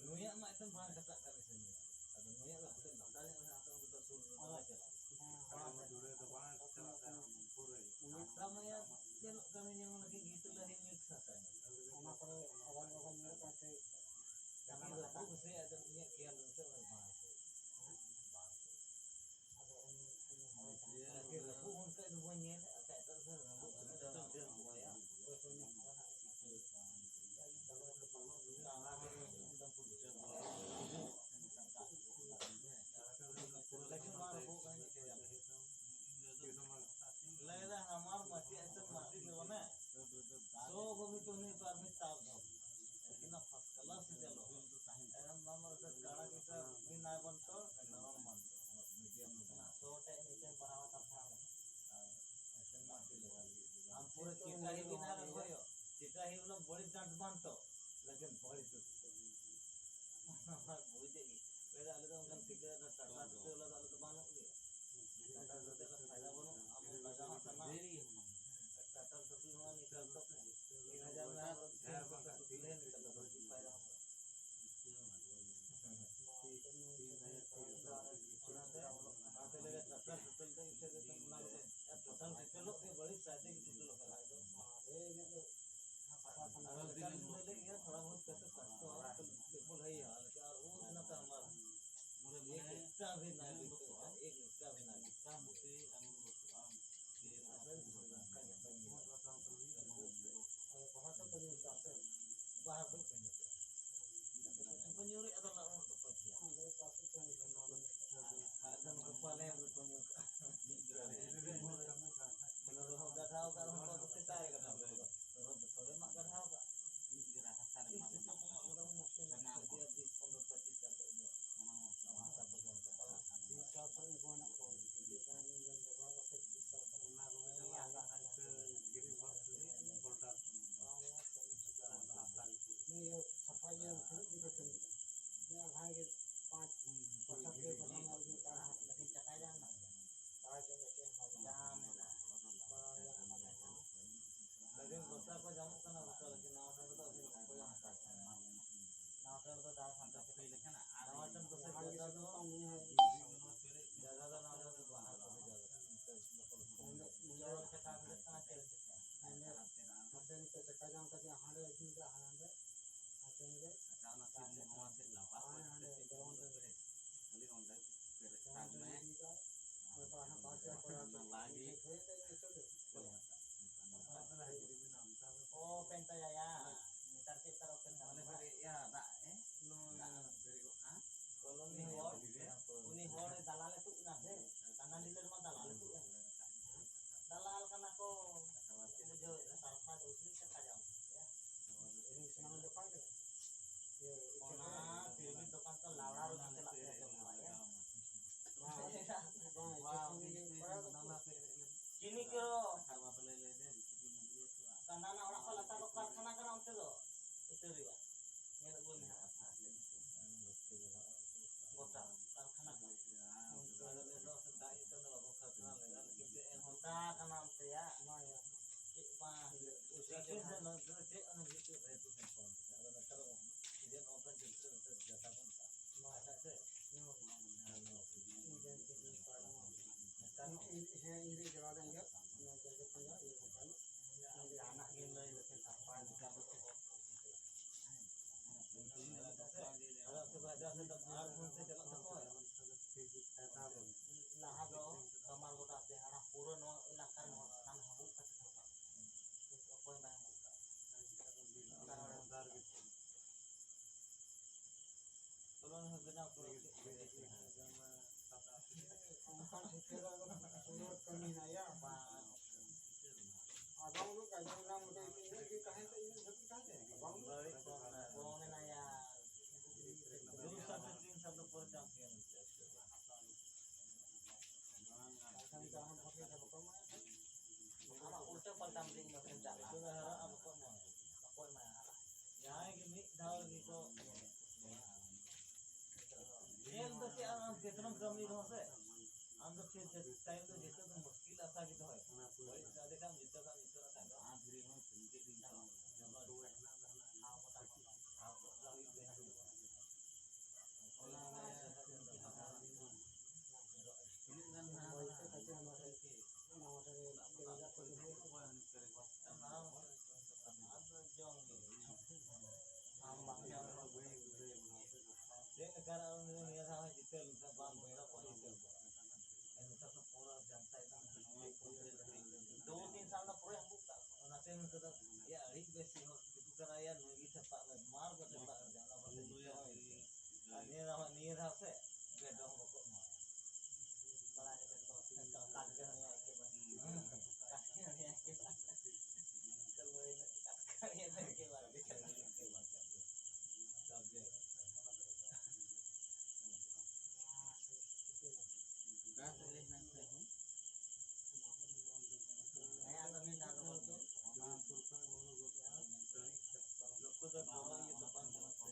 ᱱᱩᱭᱟᱜ ᱢᱟ ᱮᱠᱫᱚᱢ ᱵᱟᱝ ᱠᱟᱴᱟᱜ ᱠᱟᱱᱟ ᱥᱮ ᱱᱩᱭᱟᱜ᱾ ᱟᱫᱚ ᱱᱩᱭᱟᱜ ᱫᱚ ᱠᱟᱹᱴᱤᱡ ᱞᱟᱛᱟᱨ ᱧᱚᱜ ᱨᱮ ᱦᱮᱱᱟᱜ ᱛᱟᱭᱟ, ᱩᱱᱤ ᱫᱚ ᱥᱩᱨ ᱨᱮ ᱵᱟᱭ ᱪᱟᱞᱟᱜᱼᱟ᱾ ᱦᱚᱲᱢᱚ ᱡᱩᱲᱟᱹ ᱫᱚ ᱵᱟᱝ ᱪᱟᱞᱟᱜ ᱠᱟᱱᱟ, ᱯᱩᱨᱟᱹ ᱩᱱᱤ ᱛᱟᱢᱟᱭᱟ ᱧᱮᱞᱚᱜ ᱠᱟᱱᱟ, ᱧᱮᱞ ᱞᱟᱹᱜᱤᱫ ᱜᱤᱫᱽᱨᱟᱹ ᱞᱟᱹᱜᱤᱫ ᱢᱤᱫ ᱥᱟᱛᱟᱭ᱾ ᱚᱱᱟ ᱠᱚᱨᱮ ᱟᱜᱟᱢ ᱵᱟᱜᱟᱢ ᱧᱮᱞᱚᱜ ᱠᱟᱱ ᱛᱮ ᱡᱟᱦᱟᱸ ᱞᱮᱠᱟ ᱠᱩᱥᱤᱭᱟᱜ ᱫᱚ ᱤᱧᱟᱹᱜ ᱠᱷᱮᱭᱟᱞ ᱫᱚ ᱥᱮ ᱵᱟᱝ ᱦᱩᱭᱩᱜ᱾ ᱟᱫᱚ ᱩᱱᱤ, ᱩᱱᱤ ᱦᱚᱲ ᱛᱟᱦᱮᱸ ᱠᱟᱱᱟ᱾ ᱨᱟᱹᱯᱩᱫ ᱚᱱᱠᱟ ᱫᱚ ᱵᱟᱹᱧ ᱧᱮᱞ ᱟᱠᱟᱫ, ᱮᱴᱟᱜ ᱥᱮᱫ ᱨᱟᱹᱯᱩᱫ ᱚᱱᱠᱟ ᱫᱚ ᱵᱟᱹᱧ ᱧᱮᱞ ᱟᱠᱟᱫ᱾ ᱚᱠᱚᱭ ᱠᱚ ᱩᱱᱤ ᱦᱚᱲ ᱦᱟᱸᱜ ᱞᱮᱠᱤᱱ ᱵᱟᱝ ᱨᱟᱹᱯᱩᱫ ᱠᱟᱱᱟ ᱤᱧᱟᱹᱜ ᱠᱷᱮᱭᱟᱞ᱾ ᱞᱟᱹᱭ ᱫᱟ ᱦᱟᱢᱟᱨ ᱢᱟᱹᱴᱤ ᱟᱭᱛᱮ ᱢᱟᱹᱴᱤ ᱫᱚ ᱵᱟᱱᱟ᱾ ᱥᱚ ᱜᱚᱵᱤ ᱛᱚ ᱩᱱᱤ ᱯᱟᱨᱢᱤ ᱛᱟᱵ ᱫᱚ᱾ ᱮᱠᱫᱚᱢ first class ᱪᱟᱞᱚ᱾ ᱮᱠᱫᱚᱢ ᱱᱟᱢᱵᱟᱨ ᱥᱮ ᱠᱟᱲᱟ ᱠᱤᱥᱟ ᱵᱤᱱᱟᱭ ᱵᱚᱱᱛᱚ, ᱱᱚᱨᱚᱢ ᱵᱚᱱᱛᱚ, medium ᱵᱚᱱᱛᱚ᱾ ᱥᱚ ᱴᱮ ᱢᱤᱫᱴᱮᱱ ᱯᱟᱲᱦᱟᱣ ᱠᱟᱛᱷᱟ᱾ ᱟᱨ ᱮᱠᱫᱚᱢ ᱢᱟᱹᱴᱤ ᱞᱮᱠᱟ᱾ ᱟᱢ ᱯᱩᱨᱟᱹ ᱪᱤᱴᱟ ᱦᱤ ᱵᱤᱱᱟᱭ ᱨᱮ ᱠᱚᱭᱚ᱾ ᱪᱤᱴᱟ ᱦᱤ ᱵᱚᱞᱮ ᱵᱚᱲᱤ ᱰᱟᱸᱴ ᱵᱟᱱᱛᱚ, ᱞᱮᱠᱤᱱ ᱵᱚᱲᱤ ᱴᱩᱴ᱾ ᱵᱩᱡᱮ ᱜᱮ᱾ ᱞᱟᱹᱭ ᱫᱟ ᱟᱞᱮ ᱫᱚ ᱚᱱᱠᱟᱱ ᱴᱷᱤᱠᱟᱹ ᱨᱮ ᱴᱟᱴᱟ ᱴᱩᱴᱟᱹ ᱵᱟᱞᱟ ᱫᱚ ᱟᱞᱮ ᱫᱚ ᱵᱟᱹᱱᱩᱜ ᱞᱮᱭᱟ᱾ ᱴᱟᱴᱟ ᱴᱩᱴᱟᱹ ᱨᱮ ᱯᱷᱟᱭᱫᱟ ᱵᱟᱹᱱᱩᱜᱼᱟ᱾ ᱵᱟᱦᱟ ᱠᱚ ᱠᱚ ᱧᱩ ᱠᱟᱜᱼᱟ᱾ ᱩᱱᱠᱩ ᱧᱩ ᱨᱮᱭᱟᱜ ᱫᱚ ᱞᱟᱜ ᱩᱱ ᱫᱚᱠᱚ ᱛᱷᱤᱭᱟ᱾ ᱟᱫᱚ ᱯᱟᱥᱮ ᱛᱮ ᱩᱱᱠᱩ ᱠᱚ ᱧᱩ ᱠᱟᱜᱼᱟ᱾ ᱟᱨ ᱟᱫᱚ ᱱᱩᱠᱩ ᱯᱟᱞᱮ ᱩᱱᱠᱩ ᱠᱚ ᱧᱩ ᱠᱟᱜᱼᱟ᱾ ᱱᱚᱰᱮ ᱦᱚᱸ ᱜᱟᱰᱷᱟᱣ ᱠᱟᱜ ᱨᱮᱦᱚᱸ ᱠᱚ ᱥᱮᱛᱟᱜ ᱨᱮ ᱜᱟᱰᱷᱟᱣ ᱠᱟᱜ ᱨᱮᱦᱚᱸ ᱛᱷᱚᱲᱮ ᱢᱟᱜ ᱜᱟᱰᱷᱟᱣ ᱠᱟᱜ᱾ ᱢᱤᱫ ᱜᱮ ᱨᱟᱦᱟ ᱥᱟᱞᱮ ᱢᱟᱜ ᱠᱟᱜ᱾ ᱯᱚᱱᱫᱽᱨᱚ ᱯᱚᱸᱪᱤᱥ ᱥᱟᱞ ᱠᱷᱚᱡ ᱫᱚ ᱦᱟᱥᱟ ᱠᱚ ᱡᱚᱢ ᱠᱟᱜ᱾ ᱚᱱᱟ ᱠᱚᱜᱮ ᱪᱟᱞᱟᱜ ᱠᱟᱱᱟ᱾ ᱜᱤᱨᱤ ᱵᱷᱚᱨ ᱜᱤᱨᱤ ᱵᱚᱞᱰᱟᱨ ᱠᱚ ᱢᱮᱛᱟᱜᱼᱟ᱾ ᱚᱱᱟ ᱫᱚ ᱦᱟᱥᱟ ᱜᱮ ᱠᱚ ᱱᱤᱭᱟᱹ ᱥᱟᱯᱷᱟ ᱜᱮ ᱛᱤᱱᱟᱹᱜ ᱫᱤᱱ ᱠᱚ ᱠᱟᱹᱢᱤ ᱠᱟᱱᱟ? ᱱᱤᱭᱟᱹ ᱟᱫᱷᱟ ᱜᱮ ᱯᱟᱸᱪ ᱵᱚᱪᱷᱚᱨ ᱜᱮ ᱵᱚᱪᱷᱚᱨ ᱢᱟ ᱟᱹᱜᱩ ᱠᱟᱜᱼᱟ᱾ ᱞᱮᱠᱤᱱ ᱪᱟᱠᱟ ᱡᱟᱢ ᱱᱟ᱾ ᱛᱟᱭ ᱪᱮᱫ ᱞᱮᱠᱟ ᱪᱮᱫ ᱦᱚᱸ ᱵᱟᱝ᱾ ᱡᱟᱢ ᱮᱱᱟ᱾ ᱵᱟᱭ ᱧᱟᱢ ᱠᱟᱱᱟ᱾ ᱞᱮᱠᱤᱱ ᱜᱚᱴᱟ ᱠᱚ ᱧᱟᱢᱚᱜ ᱠᱟᱱᱟ, ᱜᱚᱴᱟ, ᱞᱮᱠᱤᱱ ᱱᱟᱣᱟ ᱴᱷᱮᱱ ᱫᱚ ᱟᱹᱰᱤ ᱵᱟᱠᱚ ᱧᱟᱢᱚᱜ ᱠᱟᱱᱟ᱾ ᱱᱟᱣᱟ ᱴᱷᱮᱱ ᱫᱚ ᱫᱟᱜ ᱦᱟᱱᱛᱮ ᱱᱟᱣᱟ ᱴᱷᱮᱱ ᱫᱚ ᱥᱮ ᱡᱟᱭᱜᱟ ᱫᱚ ᱡᱟᱭᱜᱟ ᱫᱚ ᱱᱟᱣᱟ ᱴᱷᱮᱱ ᱫᱚ ᱵᱟᱦᱟ ᱠᱚ ᱡᱟᱭᱜᱟ᱾ ᱱᱚᱰᱮ, ᱱᱚᱰᱮ ᱪᱮᱛᱟᱱ ᱨᱮ ᱠᱟᱱᱟ ᱪᱮᱫ ᱞᱮᱠᱟ? ᱱᱚᱰᱮ ᱦᱟᱱᱛᱮ ᱱᱤᱛᱚᱜ ᱪᱟᱠᱟ ᱡᱟᱢ ᱠᱟᱛᱮ ᱦᱟᱸᱰᱮ ᱤᱫᱤ ᱠᱟᱜᱼᱟ, ᱦᱟᱸᱰᱮ᱾ ᱦᱟᱱᱛᱮ ᱱᱚᱰᱮ᱾ ᱟᱪᱪᱷᱟ, ᱚᱱᱟ ᱥᱤᱨ ᱱᱚᱣᱟ ᱥᱮᱫ ᱞᱟᱵᱟ ᱦᱳᱭ, ᱦᱟᱸᱰᱮ ᱥᱮᱫ ᱜᱨᱟᱣᱩᱱᱰ ᱨᱮ᱾ ᱠᱷᱟᱹᱞᱤ ᱚᱸᱰᱮ ᱯᱮᱨᱮᱡ ᱛᱟᱠ ᱢᱮ᱾ ᱚᱱᱟ ᱞᱟᱜᱮ᱾ ᱚ, ᱯᱮᱱᱴᱟ ᱭᱟᱭᱟ᱾ ᱱᱮᱛᱟᱨ ᱪᱮᱫ ᱞᱮᱠᱟ ᱨᱚᱲ ᱯᱮᱱᱴᱟ ᱢᱟᱱᱮ ᱠᱟᱱᱟ? ᱯᱮᱨᱮᱡ ᱭᱟ, ᱫᱟᱜ ᱮ᱾ ᱱᱚᱣᱟ ᱫᱟᱜ ᱯᱮᱨᱮᱡᱚᱜ ᱠᱟᱱ᱾ ᱩᱱᱤ ᱦᱚᱲ, ᱩᱱᱤ ᱦᱚᱲ ᱫᱟᱞᱟᱞ ᱮ ᱛᱩᱫ ᱮᱱᱟ ᱥᱮ? ᱠᱟᱱᱟ ᱰᱤᱞᱟᱨ ᱢᱟ ᱫᱟᱞᱟᱞ ᱮ ᱛᱩᱫ ᱮᱱ᱾ ᱫᱟᱞᱟᱞ ᱠᱟᱱᱟ ᱠᱚ᱾ ᱵᱩᱡᱷᱟᱹᱣ ᱮᱫᱟ, ᱥᱟᱞᱯᱷᱟᱴ ᱩᱥᱩᱞ ᱴᱟᱠᱟ ᱡᱟᱢ᱾ ᱚᱱᱟ ᱛᱤᱨᱢᱤ ᱫᱚᱠᱟᱱ ᱛᱚ ᱞᱟᱣᱲᱟ ᱨᱮ ᱪᱟᱞᱟᱜ ᱠᱟᱱᱟ ᱡᱚᱢ ᱵᱟᱲᱟᱭᱟ᱾ ᱪᱤᱱᱤ ᱠᱚ᱾ ᱠᱟᱱᱟ ᱨᱮᱱᱟᱜ ᱚᱲᱟᱜ ᱠᱚ ᱞᱟᱛᱟᱨ ᱫᱚ ᱠᱟᱨᱠᱷᱟᱱᱟ ᱠᱟᱱᱟ ᱚᱱᱛᱮ ᱫᱚ᱾ ᱤᱛᱟᱹ ᱨᱮᱭᱟᱜ᱾ ᱧᱮᱞ ᱟᱹᱜᱩ ᱢᱮ ᱦᱟᱸᱜ᱾ ᱜᱚᱴᱟ ᱠᱟᱨᱠᱷᱟᱱᱟ ᱠᱟᱱᱟ᱾ ᱜᱚᱴᱟ ᱠᱟᱱᱟ ᱚᱱᱛᱮᱭᱟᱜ᱾ ᱪᱮᱫ ᱵᱟᱝ ᱦᱩᱭᱩᱜ᱾ ᱪᱮᱫ ᱚᱱᱟ ᱵᱷᱤᱛᱤᱨ ᱨᱮ ᱟᱫᱚ ᱱᱮᱛᱟᱨ ᱤᱱᱰᱤᱭᱟᱱ ᱳᱯᱮᱱ ᱠᱷᱮᱞ ᱨᱮ ᱱᱮᱛᱟᱨ ᱡᱟᱭᱜᱟ ᱠᱚ ᱢᱮᱛᱟᱜᱼᱟ᱾ ᱵᱟᱝ ᱦᱮᱸ, ᱥᱮ? ᱦᱮᱸ, ᱤᱧ ᱨᱮᱱ ᱪᱟᱞᱟᱣ ᱞᱮᱱ ᱜᱮᱭᱟ᱾ ᱚᱱᱟ ᱡᱟᱭᱜᱟ ᱠᱷᱚᱱ ᱫᱚ ᱤᱭᱟᱹ ᱠᱚ ᱵᱟᱹᱱᱩᱜ᱾ ᱡᱟᱦᱟᱱᱟᱜ ᱜᱮ ᱞᱟᱹᱭ ᱞᱮᱠᱷᱟᱱ ᱥᱟᱯᱷᱟ ᱱᱮᱛᱟᱨ ᱫᱚ ᱟᱫᱚ ᱩᱱᱠᱩ ᱫᱚ ᱟᱡᱟᱜ ᱥᱮᱫ ᱫᱚ ᱟᱨ ᱯᱷᱳᱱ ᱛᱮ ᱪᱟᱞᱟᱜ ᱛᱟᱠᱚᱣᱟ᱾ ᱛᱟᱢ ᱫᱤᱱ ᱫᱚ ᱠᱷᱮᱞ ᱪᱟᱞᱟᱜᱼᱟ᱾ ᱱᱤᱛᱚᱜ ᱫᱚ ᱦᱟᱨᱟᱜ ᱟᱢ ᱚᱠᱚᱭ ᱢᱟ᱾ ᱚᱠᱚᱭ ᱢᱟ ᱦᱟᱨᱟᱜᱼᱟ? ᱡᱟᱦᱟᱸᱭ ᱜᱮ ᱢᱤᱫ ᱫᱷᱟᱣ ᱨᱮᱜᱮ ᱠᱚ ᱧᱮᱞ ᱫᱚ ᱪᱮᱫ ᱟᱢ ᱡᱮᱛᱱᱟᱢ ᱠᱟᱹᱢᱤ ᱨᱮᱦᱚᱸ ᱥᱮ, ᱟᱢ ᱫᱚ ᱴᱷᱤᱠ ᱴᱟᱭᱤᱢ ᱫᱚ ᱡᱤᱛᱟᱹᱣ ᱫᱚ ᱢᱩᱥᱠᱤᱞ ᱟᱥᱟ ᱜᱮ ᱫᱚᱦᱚᱭ᱾ ᱦᱳᱭ, ᱡᱟᱫᱮ ᱠᱷᱟᱱ ᱡᱤᱛᱟᱹᱣ ᱠᱷᱟᱱ ᱡᱤᱛᱟᱹᱣ ᱨᱟᱠᱟᱵ ᱫᱚ᱾ ᱟᱢ ᱫᱷᱤᱨᱤ ᱦᱚᱸ ᱪᱩᱢᱠᱤ ᱫᱤᱱ ᱠᱷᱟᱱ᱾ ᱚᱱᱟ ᱛᱤᱱᱟᱹᱜ ᱜᱟᱱ ᱦᱟᱸᱜ ᱪᱮᱫ ᱞᱮᱠᱟ ᱱᱤᱭᱟᱹ ᱫᱷᱟᱣ ᱦᱚᱸ ᱡᱤᱛᱟᱹᱣ ᱞᱮᱱᱠᱷᱟᱱ ᱵᱟᱝ ᱵᱚᱭᱦᱟ ᱠᱚ ᱡᱤᱛᱟᱹᱣ ᱠᱚᱣᱟ᱾ ᱱᱮᱛᱟᱨ ᱫᱚ ᱯᱩᱨᱟᱹ ᱡᱟᱱᱛᱟ ᱮᱠᱫᱚᱢ ᱫᱩ ᱛᱤᱱ ᱥᱟᱞ ᱫᱚ ᱯᱩᱨᱟᱹ ᱦᱟᱸᱰᱩ ᱠᱟᱜ ᱠᱚᱣᱟ᱾ ᱚᱱᱟᱛᱮ ᱱᱚᱛᱮ ᱫᱚ ᱭᱟ ᱟᱹᱰᱤ ᱵᱮᱥ ᱦᱚᱲ ᱫᱩᱠᱩ ᱠᱟᱱᱟ ᱭᱟ, ᱱᱩᱭ ᱜᱮ ᱴᱷᱮᱯᱟᱜ ᱢᱮ, ᱢᱟᱨ ᱠᱚ ᱴᱷᱮᱯᱟᱜ ᱠᱟᱱᱟ, ᱚᱱᱟ ᱵᱟᱠᱚ ᱡᱤᱛᱟᱹᱣ ᱦᱚᱸ ᱤᱫᱤ᱾ ᱟᱨ ᱱᱤᱭᱟᱹ ᱫᱷᱟᱣ, ᱱᱤᱭᱟᱹ ᱫᱷᱟᱣ ᱥᱮ ᱵᱮᱰ ᱦᱚᱸ ᱵᱟᱠᱚ ᱮᱢᱟᱭᱟ᱾ ᱵᱟᱲᱟᱭ ᱠᱟᱛᱮ ᱠᱚ ᱠᱟᱴ ᱜᱮ ᱦᱩᱭᱩᱜᱼᱟ, ᱮᱠᱮᱵᱟᱨᱮ᱾ ᱠᱟᱴ ᱜᱮ ᱦᱩᱭᱩᱜᱼᱟ, ᱮᱠᱮᱵᱟᱨᱮ᱾ ᱠᱟᱴ ᱜᱮ ᱦᱩᱭᱩᱜᱼᱟ, ᱮᱠᱮᱵᱟᱨᱮ᱾ ᱦᱮᱸ, ᱟᱫᱚ ᱢᱤᱫ ᱫᱷᱟᱣ ᱫᱚ ᱵᱟᱹᱧ ᱧᱮᱞ ᱠᱚᱣᱟ᱾ ᱱᱩᱠᱩ ᱫᱚ ᱵᱚᱲᱚ ᱤᱭᱟᱹ ᱫᱚ ᱵᱟᱝ ᱠᱟᱱᱟ ᱥᱮ᱾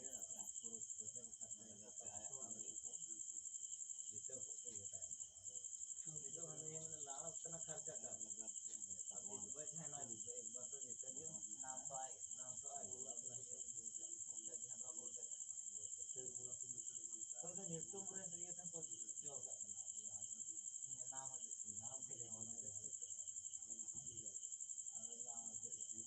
ᱱᱤᱛᱚᱜ ᱦᱟᱱᱮ ᱞᱟᱲ ᱠᱟᱱᱟ ᱠᱷᱟᱨᱪᱟ ᱴᱟ᱾ ᱟᱨ ᱵᱤᱥ ᱵᱟᱭ ᱛᱟᱦᱮᱱᱟ, ᱮᱠ ᱵᱟᱨ ᱫᱚ ᱡᱤᱛᱟᱹ ᱜᱮ᱾ ᱱᱟᱢ ᱛᱚ ᱟᱭ, ᱱᱟᱢ ᱛᱚ ᱟᱭ᱾ ᱚᱠᱚᱭ ᱫᱚ ᱧᱩᱛᱩᱢ ᱨᱮ ᱤᱭᱟᱹ ᱛᱮ ᱠᱚ ᱪᱚ ᱠᱟᱜ ᱠᱟᱱᱟ᱾ ᱱᱟᱢ ᱦᱤᱡᱩᱜ ᱠᱟᱱᱟ᱾ ᱱᱟᱢ ᱠᱷᱟᱹᱞᱤ ᱦᱚᱲ ᱫᱚ ᱦᱩᱭᱩᱜ ᱠᱟᱱᱟ᱾ ᱟᱫᱚ ᱱᱟᱢ ᱦᱤᱡᱩᱜ ᱠᱟᱱᱟ᱾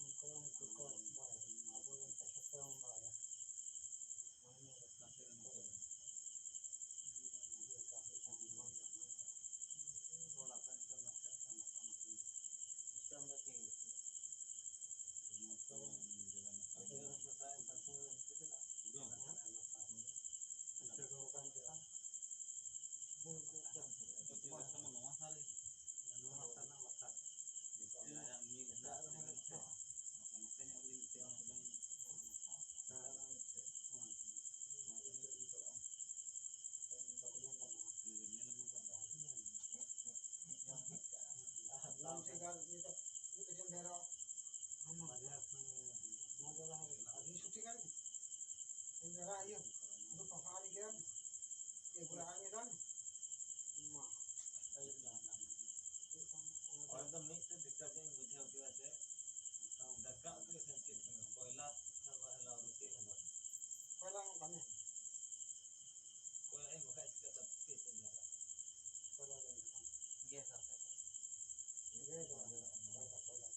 ᱩᱱᱠᱩ ᱩᱱᱠᱩ ᱠᱚ ᱵᱟᱲᱟᱭᱟ᱾ ᱟᱵᱚ ᱫᱚ ᱮᱱᱛᱮ ᱡᱚᱛᱚ ᱵᱚᱱ ᱵᱟᱲᱟᱭᱟ᱾ ᱢᱟᱹᱱᱢᱤ ᱫᱚ ᱥᱟᱥᱮᱛ ᱠᱚ ᱤᱭᱟᱹ ᱠᱟᱜ ᱞᱮᱠᱟ ᱵᱚᱱ ᱚᱲᱟᱜ ᱨᱮ ᱱᱤᱛᱚᱜ ᱱᱟᱥᱮ ᱱᱟᱥᱮ ᱱᱟᱥᱮ ᱥᱤᱥᱴᱮᱢ ᱫᱚ ᱴᱷᱤᱠ ᱜᱮᱭᱟ᱾ ᱱᱤᱛᱚᱜ ᱟᱹᱰᱤ ᱨᱟᱹᱥᱠᱟᱹ ᱥᱟᱭ ᱛᱟᱠᱚ ᱩᱰᱩᱝ᱾ ᱱᱚᱣᱟ ᱥᱟᱞ ᱜᱮ᱾ ᱱᱚᱣᱟ ᱥᱟᱞ ᱨᱮᱱᱟᱜ ᱵᱟᱠᱷᱨᱟ᱾ ᱱᱚᱛᱮ ᱧᱚᱜ ᱨᱮ ᱢᱤᱫᱴᱮᱱ ᱧᱮᱞ ᱟᱹᱜᱩ ᱠᱟᱜ ᱢᱮ᱾ ᱟᱨ ᱱᱤᱛᱚᱜ ᱢᱤᱫ ᱠᱟᱹᱴᱤᱡ ᱮᱢ ᱰᱷᱮᱨᱚᱜᱼᱟ᱾ ᱟᱢ ᱢᱟ ᱟᱹᱰᱤ ᱥᱩᱴᱤ ᱠᱟᱱ ᱜᱮ᱾ ᱤᱧ ᱫᱚ ᱨᱟᱜ ᱤᱭᱟᱹ, ᱤᱧ ᱫᱚ ᱯᱟᱯᱟ ᱟᱹᱰᱤ ᱜᱮ᱾ ᱤᱭᱟᱹ ᱠᱚᱨᱮ ᱟᱨ ᱢᱤᱫ ᱫᱷᱟᱣ ᱢᱟ᱾ ᱚᱸᱰᱮ ᱫᱚ ᱢᱤᱫᱴᱮᱱ ᱫᱤᱠᱠᱟᱛ ᱤᱧ ᱵᱩᱡᱷᱟᱹᱣ ᱠᱮᱫᱟ ᱡᱮ ᱫᱟᱠᱟ ᱩᱛᱩ ᱤᱥᱤᱱ ᱪᱮᱫ ᱠᱟᱱᱟ? ᱠᱚᱭᱞᱟ ᱛᱷᱟᱨ ᱵᱟᱝ ᱦᱮᱞᱟᱣ ᱫᱚ ᱪᱮᱫ ᱦᱚᱸ ᱵᱟᱹᱱᱩᱜ᱾ ᱠᱚᱭᱞᱟ ᱦᱚᱸ ᱵᱟᱹᱱᱩᱜ᱾ ᱠᱚᱭᱞᱟ ᱮᱢ ᱵᱟᱠᱷᱟᱡ ᱪᱤᱠᱟᱹ ᱠᱟᱛᱮ ᱪᱮᱫ ᱠᱚ ᱧᱮᱞᱟ? ᱠᱚᱭᱞᱟ ᱫᱚ ᱵᱟᱹᱱᱩᱜ᱾ ᱜᱮᱥ ᱟᱛᱮ᱾ ᱜᱮᱥ ᱫᱚ ᱵᱟᱝ ᱦᱩᱭᱩᱜᱼᱟ, ᱠᱚᱭᱞᱟ, ᱠᱚᱭᱞᱟ᱾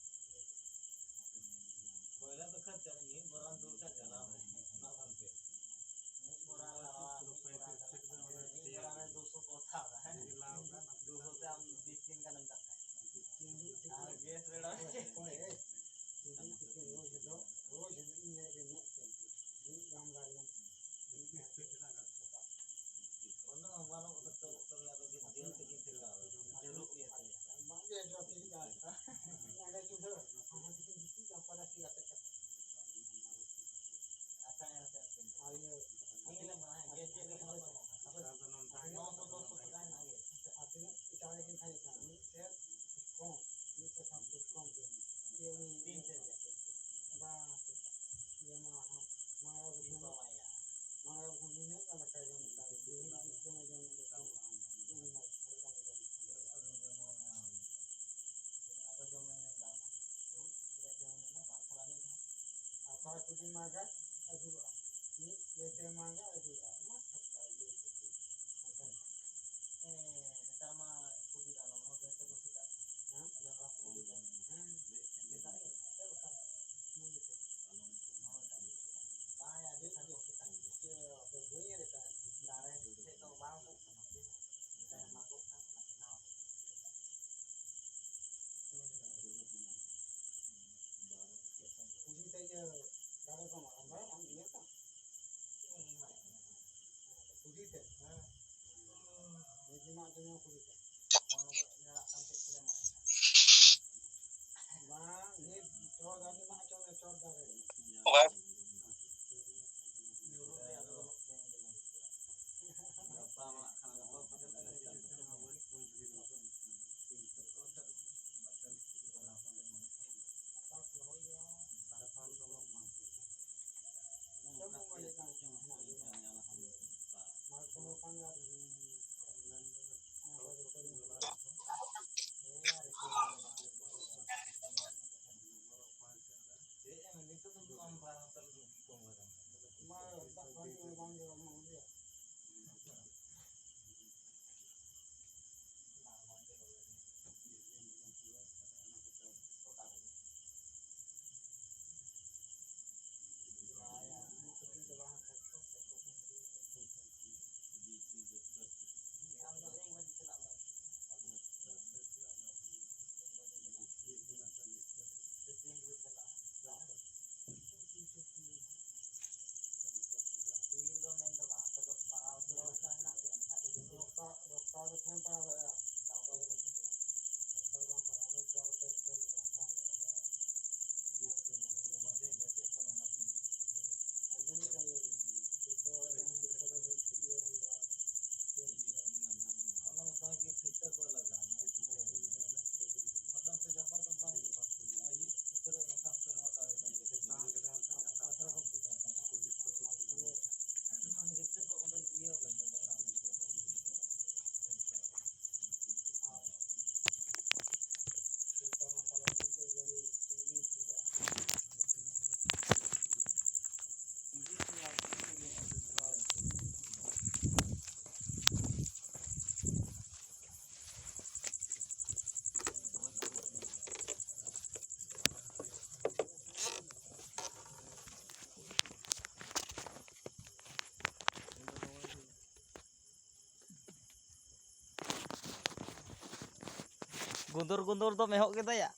ᱠᱚᱭᱞᱟ ᱫᱚ ᱠᱷᱟᱱ ᱪᱟᱞ-, ᱢᱤᱫ ᱵᱚᱨᱟᱱ ᱫᱩ ᱞᱮᱠᱟ ᱪᱟᱞᱟᱣ ᱦᱩᱭ ᱠᱟᱱᱟ, ᱚᱱᱟ ᱵᱟᱝ ᱛᱮ᱾ ᱢᱤᱫ ᱵᱚᱨᱟᱱ ᱞᱟᱜᱟᱣᱟ, ᱢᱤᱫ ᱵᱚᱨᱟᱱ ᱞᱟᱜᱟᱣᱟ᱾ ᱢᱤᱫ ᱵᱚᱨᱟᱱ ᱨᱮ ᱫᱩᱥᱚ ᱠᱚ ᱦᱟᱛᱟᱣ ᱮᱫᱟ, ᱦᱮᱸ? ᱫᱩᱥᱚ ᱛᱮ ᱟᱢ ᱵᱤᱥ ᱫᱤᱱ ᱜᱟᱱᱮᱢ ᱫᱟᱠᱟᱭᱟ᱾ ᱟᱨ ᱜᱮᱥ ᱨᱮ ᱦᱳᱭ, ᱦᱳᱭ, ᱦᱳᱭ᱾ ᱨᱳᱡᱽ ᱦᱤᱞᱳᱜ ᱤᱧ ᱧᱮᱞ ᱠᱮᱫ ᱢᱮᱫ ᱛᱮ᱾ ᱢᱤᱫ ᱜᱟᱢᱞᱟ ᱨᱮ ᱚᱱᱟ ᱦᱚᱸ ᱵᱟᱹᱱᱩᱜ ᱠᱟᱫᱟ, ᱛᱚ ᱚᱠᱛᱚ ᱨᱮ ᱟᱫᱚ ᱡᱤᱞ ᱛᱮᱜᱮ ᱴᱷᱮᱠᱟᱣ᱾ ᱡᱟᱹᱨᱩᱲ ᱜᱮᱭᱟ ᱥᱮ? ᱵᱟᱝ ᱜᱮ, ᱡᱚ ᱴᱷᱤᱠ ᱜᱮᱭᱟ᱾ ᱚᱸᱰᱮ ᱪᱩᱞᱦᱟᱹ, ᱚᱸᱰᱮ ᱛᱤᱠᱤᱱ ᱜᱤᱛᱤᱡ ᱠᱟᱱ ᱯᱟᱞᱟᱥᱴᱤᱠ ᱟᱛᱮ ᱠᱟᱛᱮ᱾ ᱟᱪᱪᱷᱟ, ᱦᱮᱸ, ᱦᱮᱸ, ᱦᱮᱸ᱾ ᱟᱨ ᱤᱭᱟᱹ, ᱦᱮᱸ, ᱜᱮᱥ ᱪᱮᱫ ᱞᱮᱠᱟ ᱵᱟᱹᱱᱩᱜᱼᱟ? ᱱᱚᱥᱚ ᱫᱚᱥ ᱴᱟᱠᱟ ᱦᱮᱱᱟᱜ ᱜᱮ᱾ ᱟᱨ ᱛᱤᱱᱟᱹᱜ ᱮᱴᱟᱜ ᱨᱮ ᱠᱤᱱ ᱠᱷᱟᱡ ᱠᱟᱱᱟ? ᱢᱤᱫ ᱥᱮᱨ ᱠᱚᱢ, ᱢᱤᱫ ᱥᱮᱨ ᱠᱷᱚᱱ ᱠᱩᱪ ᱠᱚᱢ ᱜᱮ᱾ ᱤᱭᱟᱹ, ᱩᱱᱤ ᱛᱤᱱ ᱥᱮᱨ ᱜᱮ᱾ ᱵᱟᱝ, ᱤᱭᱟᱹ ᱢᱟ, ᱦᱚᱸ, ᱢᱟᱝᱜᱽᱨᱟ ᱵᱩᱥᱩᱱ ᱫᱚ, ᱢᱟᱝᱜᱽᱨᱟ ᱵᱩᱥᱩᱱ ᱱᱤᱱᱟᱹᱜ ᱜᱟᱱ ᱫᱟᱠᱟᱭ ᱡᱚᱢ ᱠᱟᱜ, ᱵᱩᱲᱦᱤ ᱜᱤᱫᱽᱨᱟᱹ ᱡᱚᱢ ᱠᱟᱜ, ᱩᱱᱤ ᱢᱟ ᱯᱚᱭᱥᱟ ᱠᱚ ᱡᱚᱢ ᱠᱟᱜ᱾ ᱟᱫᱚ ᱡᱚᱢ ᱢᱮ ᱢᱮᱱᱫᱟ, ᱦᱮᱸ? ᱪᱮᱫᱟᱜ ᱡᱚᱢ ᱢᱮ ᱢᱮᱱᱫᱟ? ᱵᱟᱨ ᱛᱷᱟᱞᱟ ᱢᱤᱫ ᱫᱷᱟᱣ᱾ ᱟᱨ ᱛᱷᱚᱲᱟ ᱠᱩᱰᱤ ᱢᱟᱜᱟ, ᱟᱹᱜᱩ ᱠᱟᱜᱼᱟ᱾ ᱢᱤᱫ ᱨᱮᱥᱮ ᱢᱟᱜᱟ, ᱟᱹᱜᱩ ᱠᱟᱜᱼᱟ᱾ ᱢᱟ ᱥᱚᱥᱛᱟ ᱜᱮ᱾ ᱦᱮᱸ, ᱱᱮᱛᱟᱨ ᱢᱟ ᱠᱩᱰᱤ ᱫᱟᱜ ᱞᱚᱞᱚ ᱜᱮ ᱛᱮᱠᱚ ᱥᱮᱛᱟᱜ᱾ ᱦᱮᱸ? ᱡᱚᱱᱰᱨᱟ ᱠᱩᱰᱤ ᱫᱟᱜ᱾ ᱦᱮᱸ᱾ ᱥᱮᱛᱟᱜ ᱜᱮ᱾ ᱪᱮᱫ ᱞᱮᱠᱟ? ᱢᱩᱞᱤ ᱠᱚ᱾ ᱵᱟᱝ, ᱟᱹᱰᱤ ᱥᱟᱸᱜᱮ ᱥᱮᱛᱟᱜ᱾ ᱤᱭᱟᱹ, ᱟᱯᱮ ᱵᱟᱹᱧ ᱧᱮᱞ ᱠᱟᱜᱼᱟ᱾ ᱫᱟᱨᱮ ᱴᱷᱮᱡ ᱫᱚ ᱵᱟᱝ ᱩᱵᱩᱜ ᱠᱟᱱᱟ, ᱴᱷᱤᱠ? ᱢᱟᱜᱚᱜ ᱠᱟᱱ ᱚᱱᱟ ᱵᱮᱱᱟᱣ᱾ ᱠᱩᱰᱤ ᱛᱮ ᱤᱭᱟᱹ ᱫᱟᱨᱮ ᱠᱚ ᱢᱟᱜ ᱮᱫᱟ, ᱟᱢ ᱧᱮᱞ ᱠᱟᱜ? ᱠᱩᱰᱤ ᱛᱮ? ᱦᱮᱸ᱾ ᱱᱤᱡᱮ ᱢᱟᱜ ᱡᱚᱝᱟ ᱠᱩᱰᱤ ᱛᱮ᱾ ᱵᱟᱝ, ᱱᱤᱛ ᱪᱚᱴ ᱫᱟᱨᱮ ᱢᱟᱜ ᱦᱚᱪᱚ ᱢᱮ, ᱪᱚᱴ ᱫᱟᱨᱮ᱾ ᱜᱟᱯᱟ ᱢᱟ ᱠᱷᱟᱱ ᱜᱟᱯᱟ ᱠᱚ ᱪᱟᱞᱟᱜ ᱞᱟᱹᱜᱤᱫ᱾ ᱜᱩᱸᱫᱩᱨ ᱜᱩᱸᱫᱩᱨ ᱫᱚᱢ ᱮᱦᱚᱵ ᱠᱮᱫᱟᱭᱟ᱾